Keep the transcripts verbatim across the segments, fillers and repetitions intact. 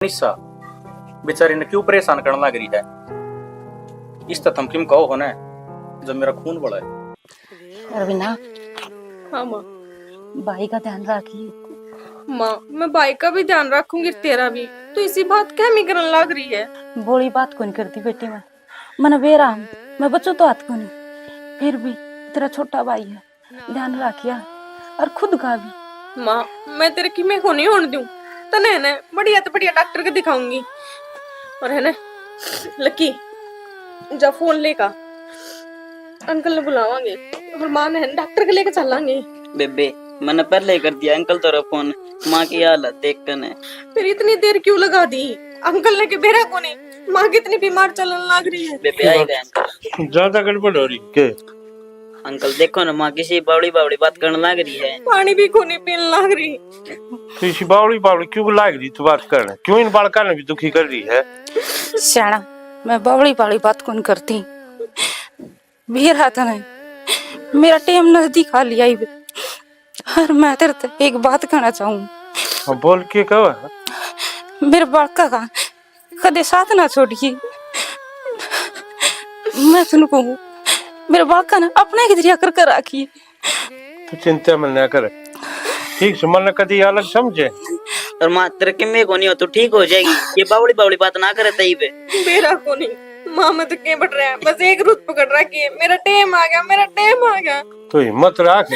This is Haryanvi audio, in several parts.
निशा बेचारी ने क्यों परेशान करने लग रही है? इस तो थम किम कहो हो ना, जब मेरा खून बड़ा है। रवीना। हाँ माँ। भाई का ध्यान रखिए। माँ, मैं भाई का भी ध्यान रखूंगी, तेरा भी। तो इसी बात कहमी करने लग रही है। बोली बात कौन करती बेटी मैं, मन बेरा, मैं बचू तो हाथ को नहीं, फिर भी तेरा छोटा भाई है, ध्यान रखिया और खुद का भी। माँ, मैं तेरे किमे को नहीं होने दूं। तने है ना बढ़िया तो बढ़िया डॉक्टर के दिखाऊंगी। और है ना लकी, जा फोन लेका अंकल ने बुलावांगे और माँ ने है ना डॉक्टर के लेके चलांगे। बेबे, मैंने पहले ही कर दिया अंकल तेरा फोन, माँ की हालत देख कर ने। फिर इतनी देर क्यों लगा दी? अंकल ने के बेरा कोनी, माँ कितनी बीमार चलन लाग रही है। बेबे, आएगा अंकल। ज्यादा गड़बड़ हो रही के? अंकल, देखो ना, माँ किसी बावड़ी बावड़ी बात करने लाग रही है। पानी भी कोनी पीने लाग रही। तो इसी बावड़ी बावड़ी क्यों लाग रही तू बात करने? क्यों इन बालका ने भी दुखी कर रही है? स्याणा, मैं बावड़ी बावड़ी बात कौन करती। बेरा था नहीं, मेरा टेम नजदीक आ लिया ही। और मैं तेरे ते एक बात कहना चाहूँ। हाँ, बोल, के कहो? मेरे बालका का कदे साथ ना छोड़िए। मैं तुम कहूँ, मेरे बालका ने अपने की दरिया कर कर राखी। तू चिंता मत ना कर, ठीक से मन कदी अलग समझे। और माँ, तेरे किम्मे को नहीं हो, तू ठीक हो जाएगी। ये बावड़ी बावड़ी बात ना करे तई पे। बेरा को नहीं, माँ, मैं तो के बट रहा है, बस एक रुत पकड़ रखी है, मेरा टेम आ गया, मेरा टेम आ गया। तो हिम्मत रख,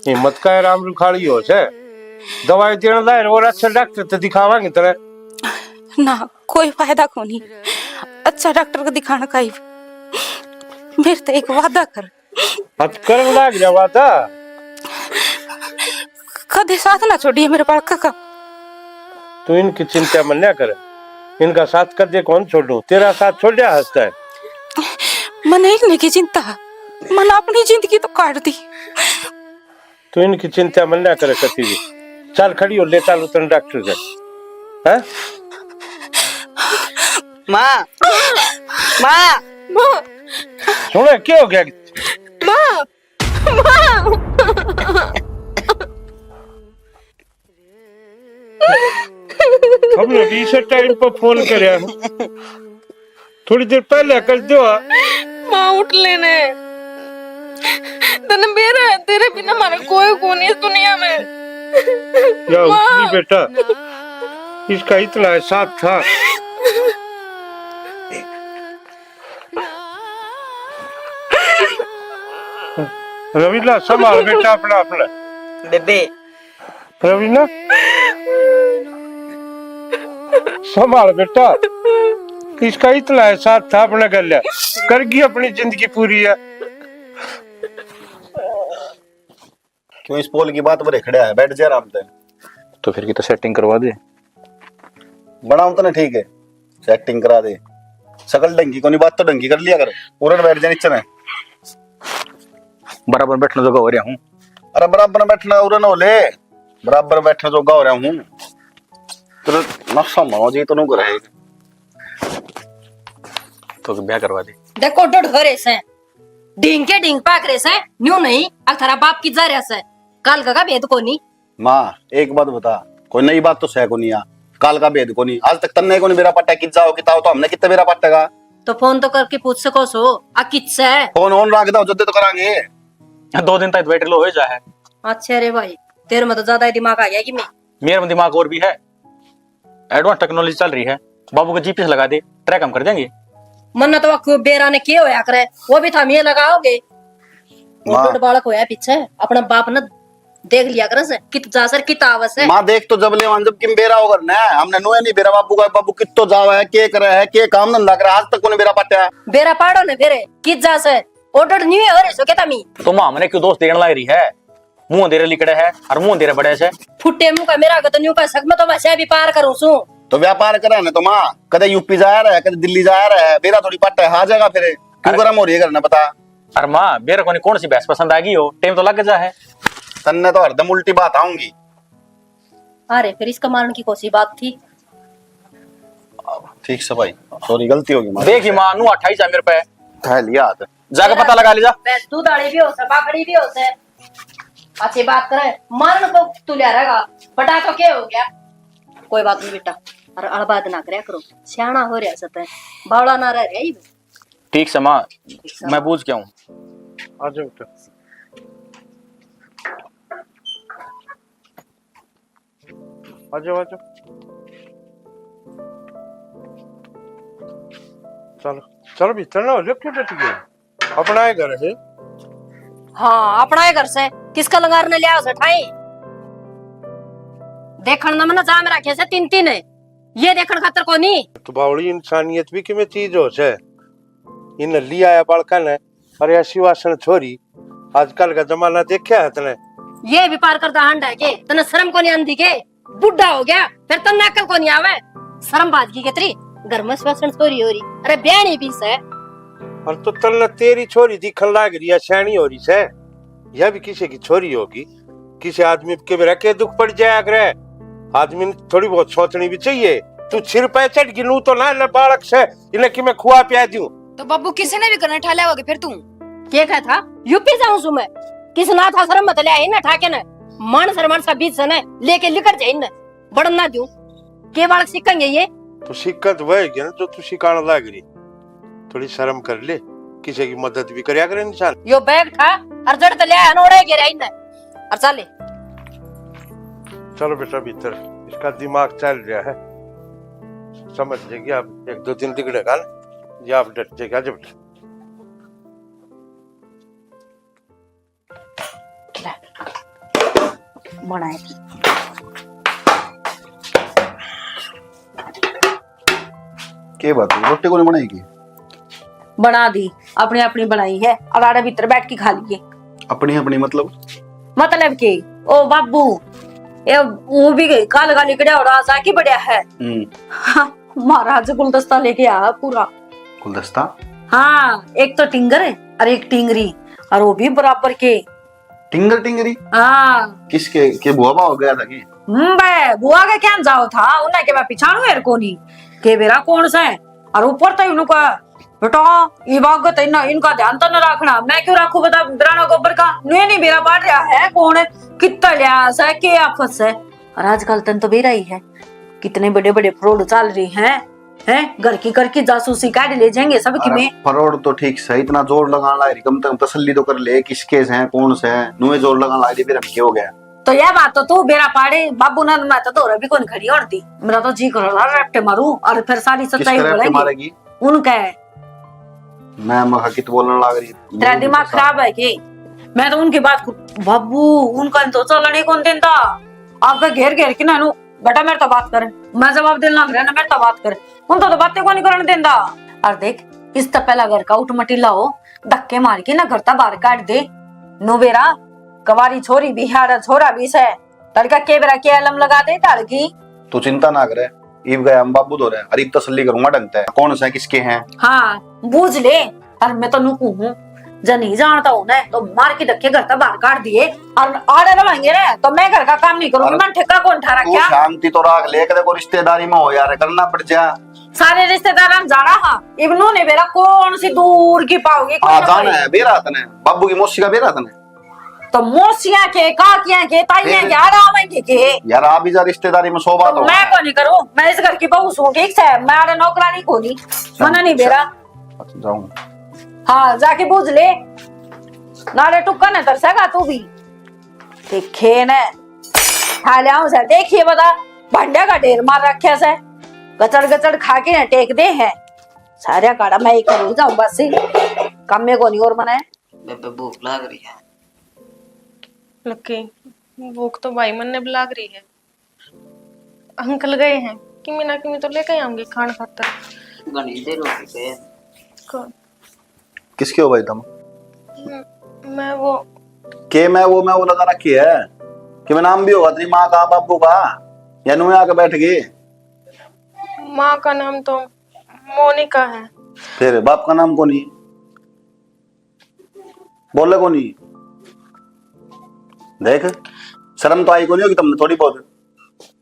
हिम्मत का आराम रुखाली हो से। दवाई देने लाए और अच्छा डॉक्टर तो दिखावांगे तेरे। ना, कोई फायदा कोनी। अच्छा डॉक्टर को दिखाना का ही। मेरे तो एक वादा कर। अब करम लाग जा वादा। कदे साथ ना छोड़िए मेरे बालका का। तू इनकी चिंता मन्या कर, इनका साथ कदे कौन छोड़ू, तेरा साथ छोड़ा हंसता है। मन इनकी चिंता, मन अपनी जिंदगी तो काट दी। तू इनकी चिंता मन्या करे कती भी। चल खड़ी हो, ले चल उतन डॉक्टर के। हैं? माँ, माँ, माँ। सुने, क्या हो गया? माँ, माँ। हमने भी इसे टाइम पर फोन करया। थोड़ी देर पहले कर दो। माँ, उठ लेने। तने बेरा है, तेरे बिना हमारा कोई कोनी इस दुनिया में। या माँ। उठ नहीं बेटा, इसका इतना एहसास था। रवीना, संभाल बेटा अपना, अपना। बेबे। रवीना, संभाल बेटा, इसका इतना एहसास था अपने गल्या, कर गई अपनी जिंदगी पूरी है। क्यों इस पोल की बात पर खड़ा है? बैठ जा आराम से। तो फिर की तो सेटिंग करवा दे। बनाऊं तने ठीक है, सेटिंग करा दे। शकल ढंगी कोनी, बात तो ढंगी कर लिया कर। उरन बैठ जा नीचे ने। बराबर बैठने जोगा हो रहा हूँ। अरे बराबर बैठना उरन हो ले, बराबर बैठने जोगा हो रहा हूँ। तेरे नशा मारो जी तनु करे। तो ब्याह करवा दे। देखो डोड हो रहे से, ढींग के ढींग पाक रहे से, न्यू नहीं, अब थारा बाप की जा रहा से, काल का भेद कोनी। माँ, एक बात बता, कोई नई बात तो सै कोनी आ, काल का भेद कोनी। आज तक तन्ने कोनी बेरा पट्टा कित जाओ किताओ, तो हमने कितने बेरा पट्टेगा? तो फोन तो करके पूछ सको सो, आ कित सै? फोन ऑन रख दो, जद्दे तो करांगे। दो दिन तक बैटरी लो हो जा है। अच्छा रे भाई, तेरे में तो ज्यादा ही दिमाग आ गया कि मैं। मेरे में दिमाग और भी है, एडवांस टेक्नोलॉजी चल रही है। बाबू का जीपीएस लगा दे, ट्रैक हम कर देंगे। मन्ने तो वो बेरा ने के होया करे, वो भी थाम ये लगाओगे। माँ। उड़द बालक होया पीछे, अपना बाप ने देख लिया करे से, कित जा सर, कित आवे से। माँ देख तो जब लेवान जब किम बेरा होगा ना, हमने नोया नहीं बेरा बाबू का, बाबू कितो जावे है, के करे है, के काम धंधा करे, आज तक कोनी बेरा पाटा। बेरा पाड़ो ने बेरे, कित जा से, ऑर्डर नहीं हो रहे सो के तमी। तो माँ हमने क्यों दोस्त देने लग रही है? मुंह अंधेरे लिकड़े है और मुंह अंधेरे बड़े से। फुट्टे मुंह का मेरा आगे तो न्यू का सक, मैं तो बस भी पार करूं सू। तो व्यापार करे ने तो माँ, कदे यूपी जा रहा है, कदे दिल्ली जा रहा है, बेरा थोड़ी पट्टा है, आ जाएगा फिर। क्यों अरे गरम हो रही है घर ने बता? अरे माँ, बेरा कोनी कौन सी भैंस पसंद आ गई हो, टाइम तो लग जा है। तन्ने तो हरदम उल्टी बात आऊंगी। अरे फिर इसका मारने की कौन सी बात थी? ठीक से भाई, सॉरी, गलती होगी माँ। देख ही माँ, नू अट्ठाईस है मेरे पे। उठा लिया हाथ। जाके पता लगा ले जा। बस दूध वाली भी हो से, बाकड़ी भी हो से। अच्छी बात करे, मारन को तू ले रहेगा। बटा तो क्या हो गया? कोई बात नहीं बेटा। और अड़बाद ना करया करो। सियाणा हो रहा सै तै, बावला ना रह रहा ही। ठीक सै माँ, मैं बूझ के आऊँ। आ जाओ बेटा। आ जाओ, आ जाओ। चलो, चलो भीतर ना हो जाओ, क्यों डट गए? अपना ही घर है। हाँ, अपना ही घर सै। किसका लंगार ने लिया सै ठाई? देखण ने मन्ने जाम राखे सै तीन तीन है। ये देखण खातर कोनी। तो बावली, इंसानियत भी किमें चीज हो सै। इन लिया आया बालका ने, अरे ऐसी वासण छोरी, आजकल का जमाना देखा है तने? ये भी पार करदा हांडा है के? तने शर्म कोनी आंदी के? बुढ़ा हो गया, फिर तन्ने अकल कोनी आवे? शर्म बाज की के तेरी, घर में वासण छोरी हो रही, अरे ब्याणी भी सै। और तो तन्ने तेरी छोरी दिखन लाग रही है, सियाणी हो रही सै। यह भी किसी की छोरी होगी, किसी आदमी के बेरा के दुख पड़ जाया करे। आदमी ने थोड़ी बहुत सोचनी भी चाहिए। तू सिर पे चढ़ गई, नू तो ना, ना बालक सै, इन्हें कि मैं खुआ पिया दूं। तो बाबू किसी ने भी करना ठा लिया होगा फिर तू? के कहा था? यूपी जाऊं सु मैं। किस ना था शर्म मत ले आई ना ठाके ना। मान शर्मान सा बीच से ना लेके लिकड़ जाए ना। बढ़न ना दूं। के बालक सीखेंगे ये? तो सीखा तो वह गया ना जो तू सिखाने लाग रही। थोड़ी शर्म कर ले, किसी की मदद भी करया करे इंसान। यो बैग ठा और जड़ तले आया नोड़े के रही ना। और चले। चलो बेटा भीतर, इसका दिमाग चल रहा है, समझ लेगी। आप एक दो दिन बिगड़ेगा ना, ये आप डट जाएगा जब। बनाए। के बात है, रोटी कोनी बनाई की? बना दी, अपनी अपनी बनाई है, अलाड़े भीतर बैठ के खा लिए। अपनी अपनी मतलब? मतलब के, ओ बाबू, ये वो भी गई, काल का लिकड़या हो रहा, जाके बढ़िया है। हम्म। हाँ, महाराज गुलदस्ता लेके आया पूरा। गुलदस्ता? हाँ, एक तो टिंगर है और एक टिंगरी, और वो भी बराबर के। टिंगर टिंगरी? हाँ। किसके, के बुआ भाव गया था के? हम्म, बे, बुआ के क्या जाओ था, उन्हें के मैं पिछाणू हेर कोनी, के बेरा कौन सा है? और ऊपर तो उनका बेटा, इब आगे तो इन्ना, इनका ध्यान तो न रखना। मैं क्यों रखूं बता, बेरा ना गोबर का? नुए नहीं बेरा पाड़ रहा है, कौन है? कितना लिया सा, के आफत से? और आजकल तन तो बेरा ही है, कितने बड़े बड़े फ्रॉड चल रहे हैं, हैं? घर की कर की जासूसी काट ले जाएंगे सब की अरे में। फ्रॉड तो ठीक सै, इतना जोर लगान लाग रही, कम से कम तसल्ली तो कर ले, किसके हैं, कौन से हैं? नुए जोर लगान लाग रही, फिर हम क्या हो गया? तो यह बात तो तू बेरा पाड़े, बाबू ने मैं तो धोरे भी कौन खड़ी होती। मेरा तो जी करो ना रट्टे मारू और फिर सारी सच्चाई किसका रट्टे बोलेंगे। मारेगी? उनका है। मैं मखा कित बोलने लाग रही। तेरा दिमाग खराब है के? मैं तो उनकी बात को, बाबू, उनका तो चलने कौन देता? आपका घेर घेर के ना नु, बेटा मेरे तो बात कर, मैं जवाब देने लग रहा ना, मेरे तो बात कर। उन तो, तो बातें को नहीं करने देता। और देख, इस तो पहला घर का उठ मटीला हो, धक्के मार के ना घर तक बाहर काट दे। नु बेरा, कवारी छोरी भी है, छोरा भी से, तड़का के बेरा के अलम लगा दे ढाल की। तू चिंता ना करे, इब गया हम बाबू धोरे, अरे इब तसल्ली करूंगा ढंग ते, कौन से किसके हैं। हाँ, बूझ ले, और मैं तो नु कहूँ, जब नहीं जानता हूँ ना, तो मार के धक्के घर तक बाहर काट दिए, और आड़े रहेंगे ना, तो मैं घर का काम नहीं करूंगी, अरे मैंने ठेका कौन ठा तू रखा? शांति तो रख ले, कदे को रिश्तेदारी में हो यार, करना पड़ जा। सारे रिश्तेदार हम जाना, हाँ, इब नु ने बेरा कौन सी दूर की पाओगे, कोई हाँ, ना जाना पाओगे। है, बेरा तने, बाबू की मौसी का बेरा तने। तो मौसियां के, काकियां के, ताइयां फिर? के, आड़ा आवेंगे के? यार, आप ही जा रिश्तेदारी में सौ बात तो हो। मैं को नहीं करूं, मैं इस घर की बहू सूं, ठीक से? मैं आड़े नौकरानी को नहीं, मना नहीं बेरा। अच्छा, जाऊं। हाँ, जाके बूझ ले। नाले टुक्का ने तरसेगा तू भी। देखे ने, खा लिया उसे, देखिए बता, भांडा का ढेर मार रखा से, गचड़ गचड़ खा के टेक दे है। सारा काड़ा मैं ही करूं जाऊं बस, काम में को नहीं और मना है। बेबे, भूख लाग रही है। लकी, भूख तो भाई मन्ने भी लाग रही है। अंकल गए हैं, किमी ना किमी तो लेके आऊंगी खान खातर। घणी देर हो गई है। कौन? किसके हो भाई तुम? म-, मैं वो। के मैं वो, मैं वो लगा रखी है? कि मैं नाम भी होगा तेरी माँ का, बाबू का? या नुए आके बैठ गई? माँ का नाम तो मोनिका है। फिर बाप का नाम कोनी? बोले कोनी। देख, शर्म तो आई कोनी होगी तुमने थोड़ी बहुत?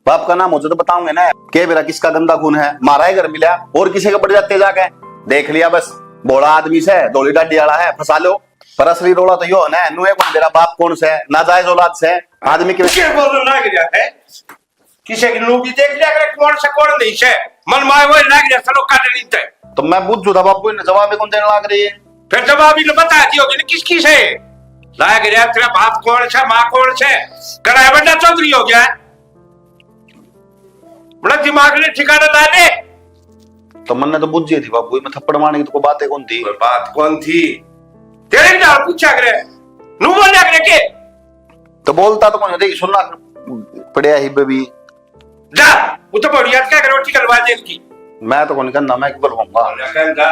बाप का नाम हो तो बताऊंगे ना। के बेरा किसका गंदा खून है, मारा है घर मिला और किसी के पड़ जाते जाके। देख लिया बस, भोला आदमी से, धोली डाडी वाला है, फंसा लो। पर असली रोला तो यो है ना, नुए कौन, मेरा बाप कौन से, नाजायज औलाद से, आदमी के क्या बोल रहा है? किसे की नूबी देख लिया करे, कौन से कौन नहीं से। मन माए वो लाग रहा, चलो काट नहीं ते। तो मैं बुझू था बापू, इन्हें जवाब ही कौन देने लाग रही है? फिर जवाब ही बता दी होगी ना, किसकी से लाग रहा। तेरा बाप कौन से, माँ कौन से? कड़ा बंडा चौधरी हो गया है। बड़ा दिमाग ने ठिकाना ला ले। तो मन्ने तो बुझी थी बापू, मैं थप्पड़ मारने की तो कोई बात ही कौन थी। कोई बात कौन थी? तेरे भी नाल पूछा करे, नू बोलिया करे के? तो बोलता तो कौन, देख सुनना पड़या ही बेबी। जा, वो तो बढ़िया क्या करे, रोटी करवा दे इनकी। मैं तो कौन कहना, मैं एक बोलूंगा। बोला कहना।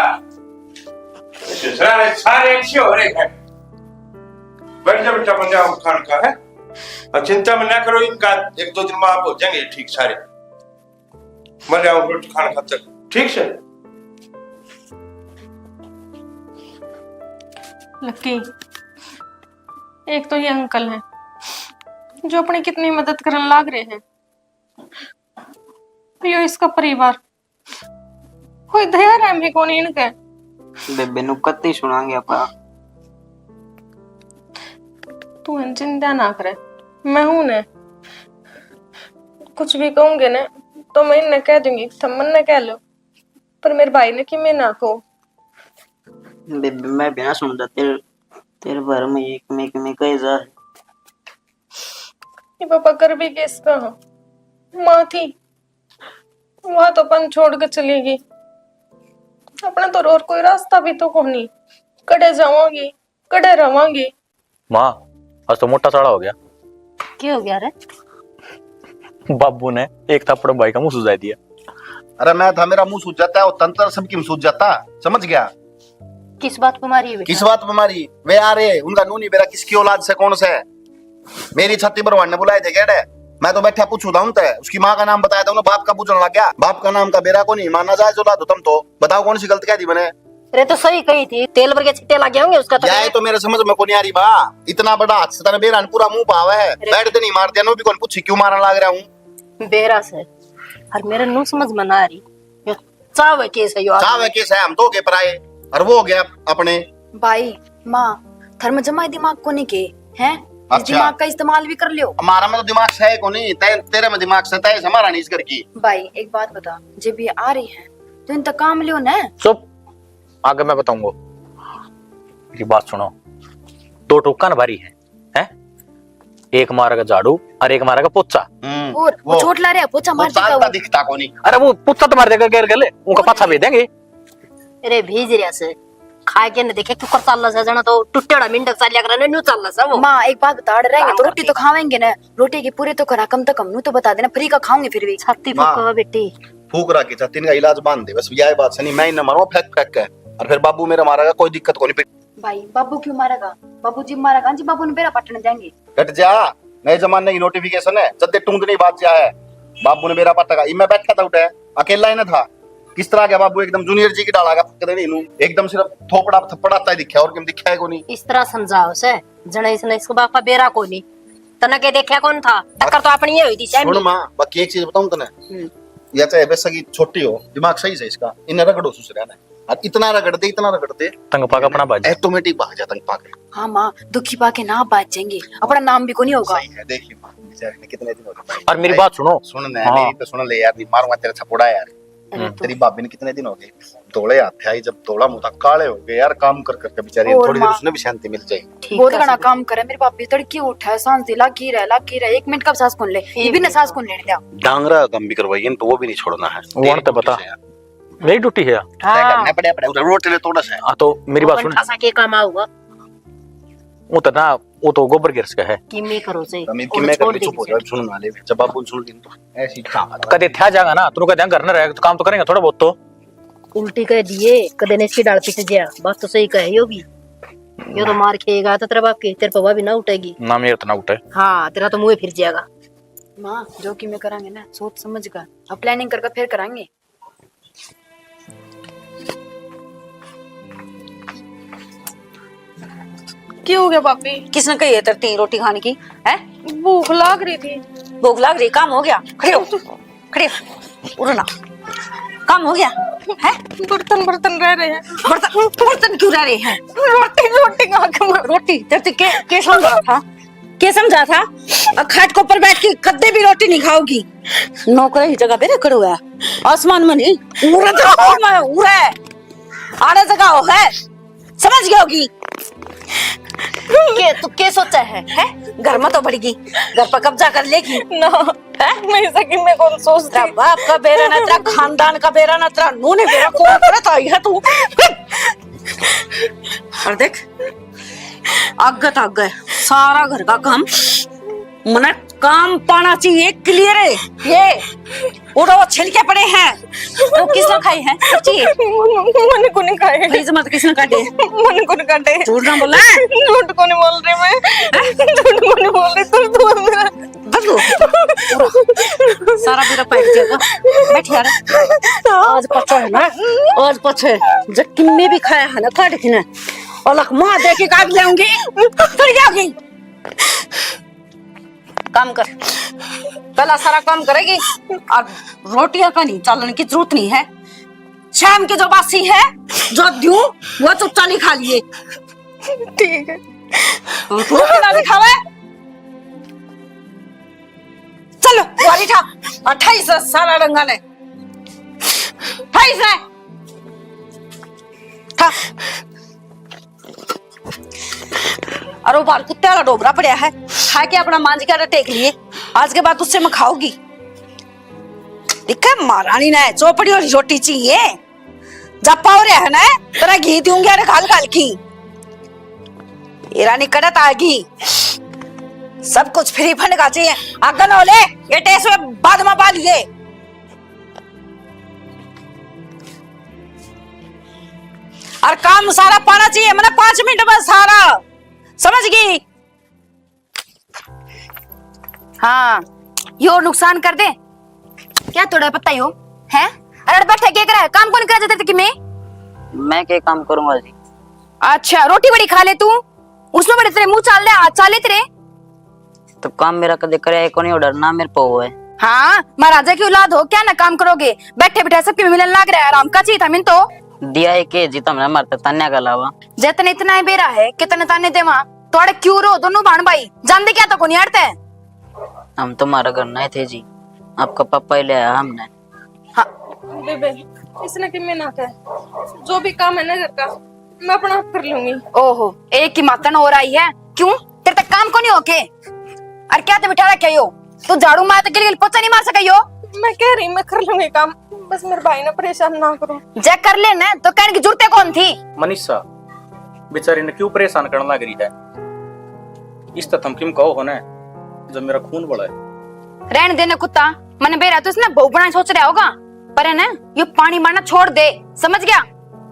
ससुराल सारे अच्छे हो रहे हैं। बैठ जा बेटा, मजा खान का है। और चिंता में ना करो, इनका एक दो दिन में आप हो जाएंगे ठीक सारे। मजा आओ रोटी खान खातर, ठीक से। लकी, एक तो ये अंकल हैं जो अपनी कितनी मदद करने लाग रहे हैं, यो इसका परिवार, कोई दया रहम ही कोनी इनके। बेबे नु कत्ती सुनांगे आपा। तू है चिंता ना करे, मैं हूं ने। कुछ भी कहूंगे ना तो मैं इन्हें कह दूंगी, थम मन्ने कह लो, पर मेरे भाई ने कि मैं ना कहूं। बेबे मैं भी ना सुनता तेरे, तेरे बारे में ये किमें किमें कहे जा। ये पापा कर भी किसका? माँ थी, वह तो अपन छोड़ के चली गई। अपना तो और कोई रास्ता भी तो कोनी, कड़े जावांगी, कड़े रवांगी। माँ, आज तो मोटा साला हो गया। क्या हो गया रे? बाबू ने एक थप्पड़ भाई का मुंह सुजा दिया। अरे मैं था, मेरा मुंह सूज जाता है, वो तंत्र सबकी मुंह सूज जाता, समझ गया? किस बात पे मारी है बेटा? किस बात पे मारी? वे आ रहे, उनका नू नहीं बेरा किसकी औलाद से, कौन से? मेरी छाती पर ने बुलाए थे केड़े? मैं तो बैठा पूछू था उनते, उसकी माँ का नाम बताया था, उन्हें बाप का पूछने लग गया। बाप का नाम का बेरा को नहीं, माँ नाजायज औलाद हो तुम तो। बताओ कौन सी गलत कह दी मैंने? अरे तो सही कही थी, तेल वर्गे छिट्टे लगे होंगे उसका तो। यह तो मेरे समझ में को नहीं आ रही बा, इतना बड़ा हाथ से तने बेरा ने पूरा मुंह पावा है, अरे। बैठ तो नहीं मार दिया, नू भी कौन पूछी क्यों मारन लाग रहा हूँ? बेरा से। और मेरे नू समझ में ना आ रही। यो चावे के से यो आदमी। चावे के से, हम तो के पराए, और वो हो गया अपने। भाई, माँ, थर में जमा दिमाग को नहीं के, हैं? अच्छा। दिमाग का इस्तेमाल भी कर लियो। हमारा में तो दिमाग से है को नहीं, ते, तेरे में दिमाग से, तय से हमारा नहीं इस घर की। भाई, एक बात बता, जब ये आ रही है, तो इनका काम लियो ना। चुप, आगे मैं बताऊंगा। मेरी बात सुनो, दो टोका न भारी है, हैं? एक मारेगा झाड़ू और एक मारेगा पोछा। हम्म, और वो वो, चोट ला रहा है, पोछा वो मार देगा चालता वो। दिखता कोनी। अरे वो पोछा तो मार देगा, गेर गले, उनका और पाछा भेज देंगे। अरे भेज रहा से, खा के न देखे क्यों कर चाल सा, जाना तो टुट्टेड़ा मिंडक चाल्या करे ना, न्यू चाल सा वो। माँ, एक बात बता रहे हैं, काम तो रोटी करके। तो खावेंगे ना, रोटी की पूरी तो करा, कम से कम नू तो बता देना, फ्री का खाऊंगी फिर भी। छाती माँ। फूको बेटी। फूक रहा की छाती, इनका इलाज बांध दे बस, यही बात से नहीं, मैं इन्हें मारूंगा फेंक फेंक के, और फिर बाबू मेरा मारेगा, कोई दिक्कत कोनी। भाई, बाबू क्यों मारेगा? बाबू जी मारेगा जी, बाबू ने बेरा पटने जाएंगे। हट जा, नए जमाने की नोटिफिकेशन है, जद्दे टूंद नहीं बाज जा है। बाबू ने बेरा पटका, इब मैं बैठा था उठे, अकेला ही ना था। किस तरह गया बाबू, एकदम जूनियर जी की डाला का पकड़े नहीं नू, एकदम सिर्फ थोपड़ा थप्पड़ आता ही दिखा, और किम दिखा है को नहीं। इस तरह समझाओ से, जने इसने इसको बापा बेरा को नहीं, तने के देखा कौन था? टक्कर तो अपनी ही हुई थी, सुन माँ, बाकी एक चीज बताऊं तने, हम्म। या चाहे वैसा की छोटी हो, दिमाग सही से इसका, इन्हें रगड़ो सुसरिया ने। और इतना रगड़ दे, इतना रगड़ दे, तंग पाक अपना भाग जा। ऑटोमेटिक भाग जा तंग पाक। हाँ माँ, दुखी पाके ना भाग जाएंगे, अपना नाम भी कोनी होगा। सही है, देखिए माँ, बेचारे ने कितने दिन हो गए। और मेरी बात सुनो। सुन ना, हाँ। मेरी तो सुन ले यार, नहीं मारूंगा तेरा छपोड़ा यार। अरे हम्म। तो तेरी भाभी ने कितने दिन हो गए, धोले हाथ आई, जब धोला मुंह था, काले हो गए यार, काम कर करके बेचारी, और थोड़ी देर माँ। उसने भी शांति मिल जाए। ठीक बहुत है, घना सब काम करे मेरी भाभी, तड़की उठे, सांस दी लागी रहे, लागी रहे, एक मिनट का सांस कौन ले, एक ये भी ना मिनट सांस का। कौन लेने दिया। डांगरा का काम भी करवाइए ना, तो वो भी नहीं छोड़ना है। वो तेरी तो बता। ड्यूटी से यार। मेरी ड्यूटी है। हाँ। करना पड़े, पड़े, उधर रोटे ले थोड़ा सा। हाँ, तो मेरी बात सुन। ऐसा के काम आऊगा? वो तो ना, वो तो गोबर गिरस का है। किमी करो से। किमी, और किमी छोड़ कर दे चुप हो दीजिए। जाओ, सुन ना ले, जब बाबू ने सुन ली तो ऐसी चाहत। कदे थ्या जागा ना, तू कह देंगे घर ना रहेगा, तो काम तो करेंगे थोड़ा बहुत तो। उल्टी कह दिए, कदे ने इसकी डाल पीट दिया, बात तो सही कहे यो भी। यो तो मार खेगा तो तेरा बाप की, तेरे पवा भी ना उठेगी। ना, मेरे तो ना उठे। हाँ, तेरा तो मुंह फिर जाएगा। माँ, जो कि मैं करांगे ना, सोच समझ कर, अब प्लानिंग करके फिर करांगे। क्या हो गया भाभी? किसने कही है तेरे तीन रोटी खाने की? हैं? भूख लाग रही थी। भूख लाग रही, काम हो गया? खड़े हो, खड़े हो, उठो ना। काम हो गया? हैं? बर्तन, बर्तन रह रहे हैं। बर्तन, बर्तन क्यों रह रहे हैं? रोटी, रोटी खा के मर- रोटी? तेरे से के, के सो गया था? के समझा था? और खाट के ऊपर बैठ के कद्दे भी रोटी नहीं खाओगी। नौकर ही जगह पे रखड़ो है, आसमान में नहीं, उरे तो आसमान में, उरे आड़े जगह हो है, समझ गई होगी। के तू के सोचा है, हैं? घर में तो बढ़ गई, घर पर कब्जा कर लेगी। ना, हैं? मैं ऐसा कि मैं कौन सोचती। तेरा बाप का बेरा ना, तेरा खानदान का बेरा ना, तेरा नू ने बेरा, कौन करे तो आई है तू। और देख, आगे तो आगे सारा घर का काम, मने काम पाना चाहिए क्लियर है। ये उड़ो छिलके पड़े हैं, वो किसने खाए हैं? सच्ची? मैंने को नहीं खाए। फ्रिज में तो किसने काटे? मैंने को नहीं काटे। झूठ ना बोला। झूठ को नहीं बोल रही मैं। झूठ को नहीं बोल रही, तू, तू मेरा बस वो। सारा बेरा पाक जाएगा। बैठ यार। आज पछे है ना, आज पछे। जब किन्ने भी खाया है ना, काट के ना, अलग माँ दे के काट ले आऊंगी। चल जाओगी। काम कर, पहला सारा काम करेगी। और रोटियां का नहीं, चालन की जरूरत नहीं है। शाम की जो बासी है, जो दूं, वो चुपचाप ही खा लिए। ठीक है। तू कितना भी खावे। चलो, वाली ठा। अट्ठाईस है सारा रंगा ने। अट्ठाईस है। ठा। और वो बाहर कुत्ते वाला डोबरा पड़ा है, खा के अपना मांज के आटा टेक लिए। आज के बाद उससे मैं खाओगी। दिखे महारानी ने चौपड़ी और रोटी चाहिए। जब पाव रहा है ना, तेरा घी दूंगी, अरे घाल घाल की। ये रानी कड़त आ गई। सब कुछ फ्री फंड का चाहिए। आगन हो ले, ये टेस्ट में बाद में पा लिए। और काम सारा पाना चाहिए, मतलब पाँच मिनट में सारा। समझ गई? हाँ, यो नुकसान कर दे। क्या थोड़ा पता ही हो, हैं? अरे बैठा क्या कर रहा है? काम कौन करा जाता कि मैं? मैं क्या काम करूंगा जी? अच्छा, रोटी बड़ी खा ले तू, उसमें बड़े तेरे मुंह चाल रहे, हाथ चाल ले तेरे। तो काम मेरा कदे करे कोनी, और डरना मेरे पे हुआ है। हाँ, महाराजा की औलाद हो, क्या ना काम करोगे? बैठे बैठे सबके मिलन लाग रहा है, आराम का चाहिए था मैंने तो। दिया है के जी तुमने हमारे तान्या के अलावा? जतने इतना ही बेरा है, कितने ताने देवा? तोड़े क्यों रो दोनों भाण भाई? जानते क्या तो कोनी अड़ते? हम तुम्हारा घर नहीं थे जी, आपका पापा ही ले आया हमने। हाँ। बेबे, इसने कि मैं ना कह, जो भी काम है ना घर का, मैं अपना आप कर लूंगी। ओहो, एक ही मातन और आई है। क्यों, तेरे तक काम को नहीं होके? अरे क्या ते बिठा रखे हो? तू झाड़ू मार तक गिल गिल पोछा नहीं मार सके यो? मैं कह रही, मैं कर लूंगी काम, बस मेरे भाई ने परेशान ना करो। जे कर ले ना, तो कहने की जरूरत कौन थी? मनीषा, बेचारी ने क्यों परेशान करने लग रही है? इस तो थम किम कहो हो ना, जो मेरा खून बड़ा है। रहने देने कुत्ता, मने बेरा तो इसने बहू बनाना सोच रहा होगा, पर है ना, यो पानी मारना छोड़ दे, समझ गया?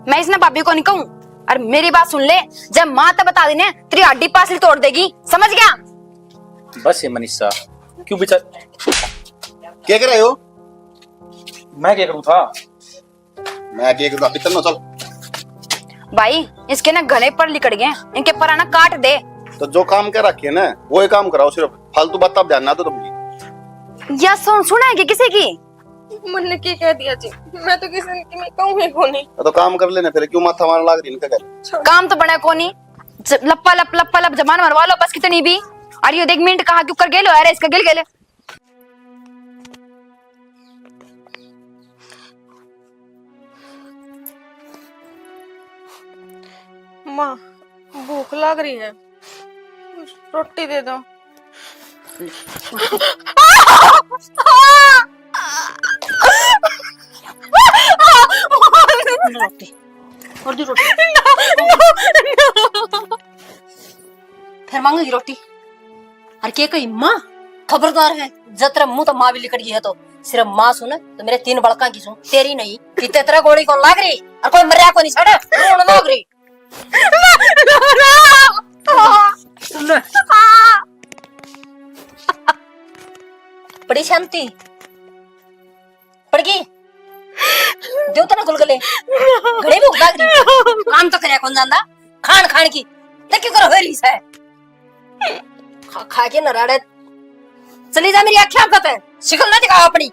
मैं इसने भाभी को नहीं कहूँ, और मेरी बात सुन ले, जब माँ तो बता दी ने, तेरी हड्डी पासली तोड़ देगी, समझ गया? बस ये मनीषा, क्यों बेचार क्या कर रहे हो? मैं क्या करूँ था? मैं के एक अभी तन्नो चल। भाई, इसके ना घणे पर लिकड़ गए, इनके परा ना काट दे। तो जो काम कर रखे ना, वो ही काम कराओ, सिर्फ फालतू बात ध्यान ना दो तुम। या सुन, सुना है कि किसी की? मन्ने के कह दिया जी, मैं तो किसी की मैं कहूँ ही कोनी। तो काम कर लेने फिर, क्यों माथा मारने लाग रही इनके घर? काम तो बना कोनी, ज-, लप्पा लप, लप्पा लप जबान मरवा लो बस कितनी भी। अरे यो देख मिनट कहाँ क्यों कर गेलो, अरे इसका गिल गेले। माँ, भूख लाग रही है, रोटी दे दो। रोटी, और दी रोटी। फिर मांगेगी रोटी। अरे के कही माँ, खबरदार है, जतरे मुंह तो माँ भी लिकड़ गई है तो सिर्फ माँ सुन तो मेरे तीन बड़का की सुन, तेरी नहीं। इतने तेरा गोली कौन लाग रही? और कोई मरया को नहीं छड़, रोन लाग रही। बड़ी शांति। पड़ गई। दो तना गुलगुले। घणे भूख लाग रही। काम तो करया कौन जांदा? खान खान की। ते क्यों करो हो रही है? खा खा के नराड़े। चली जा मेरी आंखें आपका पे। शिकल ना दिखाओ अपनी।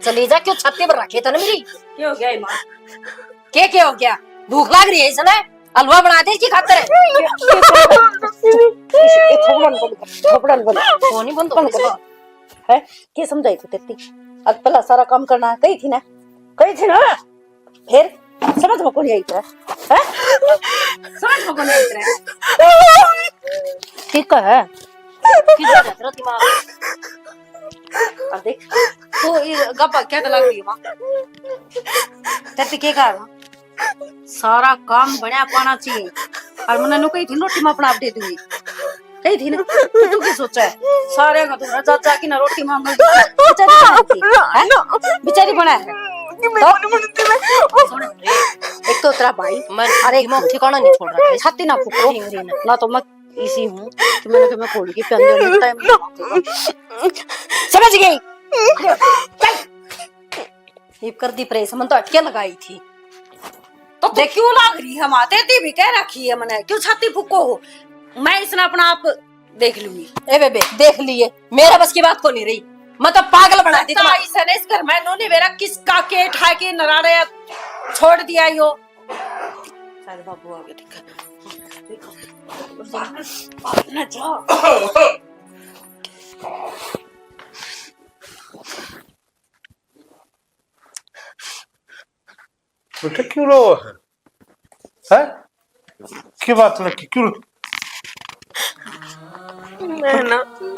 चली जा, क्यों छाती पर रखे तने मेरी? क्या हो गया माँ? के के हो गया? भूख लाग रही है इसने। हलवा बना दे इसकी खातर। ये थोपड़न बंद कर, थोपड़न बंद। वो नहीं बंद होने से। है, के समझाई थी तेरी? अब पहला सारा काम करना है, कही थी ना, कही थी ना। फिर समझ में कौन आई तेरा? हैं? समझ में कौन आई तेरा? ठीक है। किधर है तेरा दिमाग? अब देख, तू ये गप्पा क्या लग रही है माँ? तेरे के कहा? सारा काम बनया पाना चाहिए। और मैंने नु कही थी, रोटी मैं अपना आप दे दूंगी। कही थी ना, तो तू क्या सोचा है? सारे का तो चाचा की ना रोटी मांग ली, बेचारी बना दी, हैं? बेचारी बना है। तो सुन रे, एक तो तेरा भाई, मैं अरे दिमाग ठिकाना नहीं छोड़ रहा था। छाती ना फूको, ना तो मैं इसी हूँ कि मैंने कहा मैं खोल के प्यान दे टाइम। समझ गई? चल। ये कर दी प्रेस, मन तो अटके लगाई थी। तो तू देख क्यों लाग रही है माँ? तेरी भी कह रखी है मैंने, क्यों छाती फूको हो? मैं इसने अपना आप देख लूंगी। ए बेबे, देख लिए, मेरा बस की बात को नहीं रही, मैं तो पागल बना दी तुम्हारी। इस घर में नूनी बेरा किसका के ठा के नराड़े छोड़ दिया यो। सारे बाबू आ गए, ठीक है। ना जा। बेटा, क्यों रो है? हैं? की बात लगी? क्यों रो? मैं ना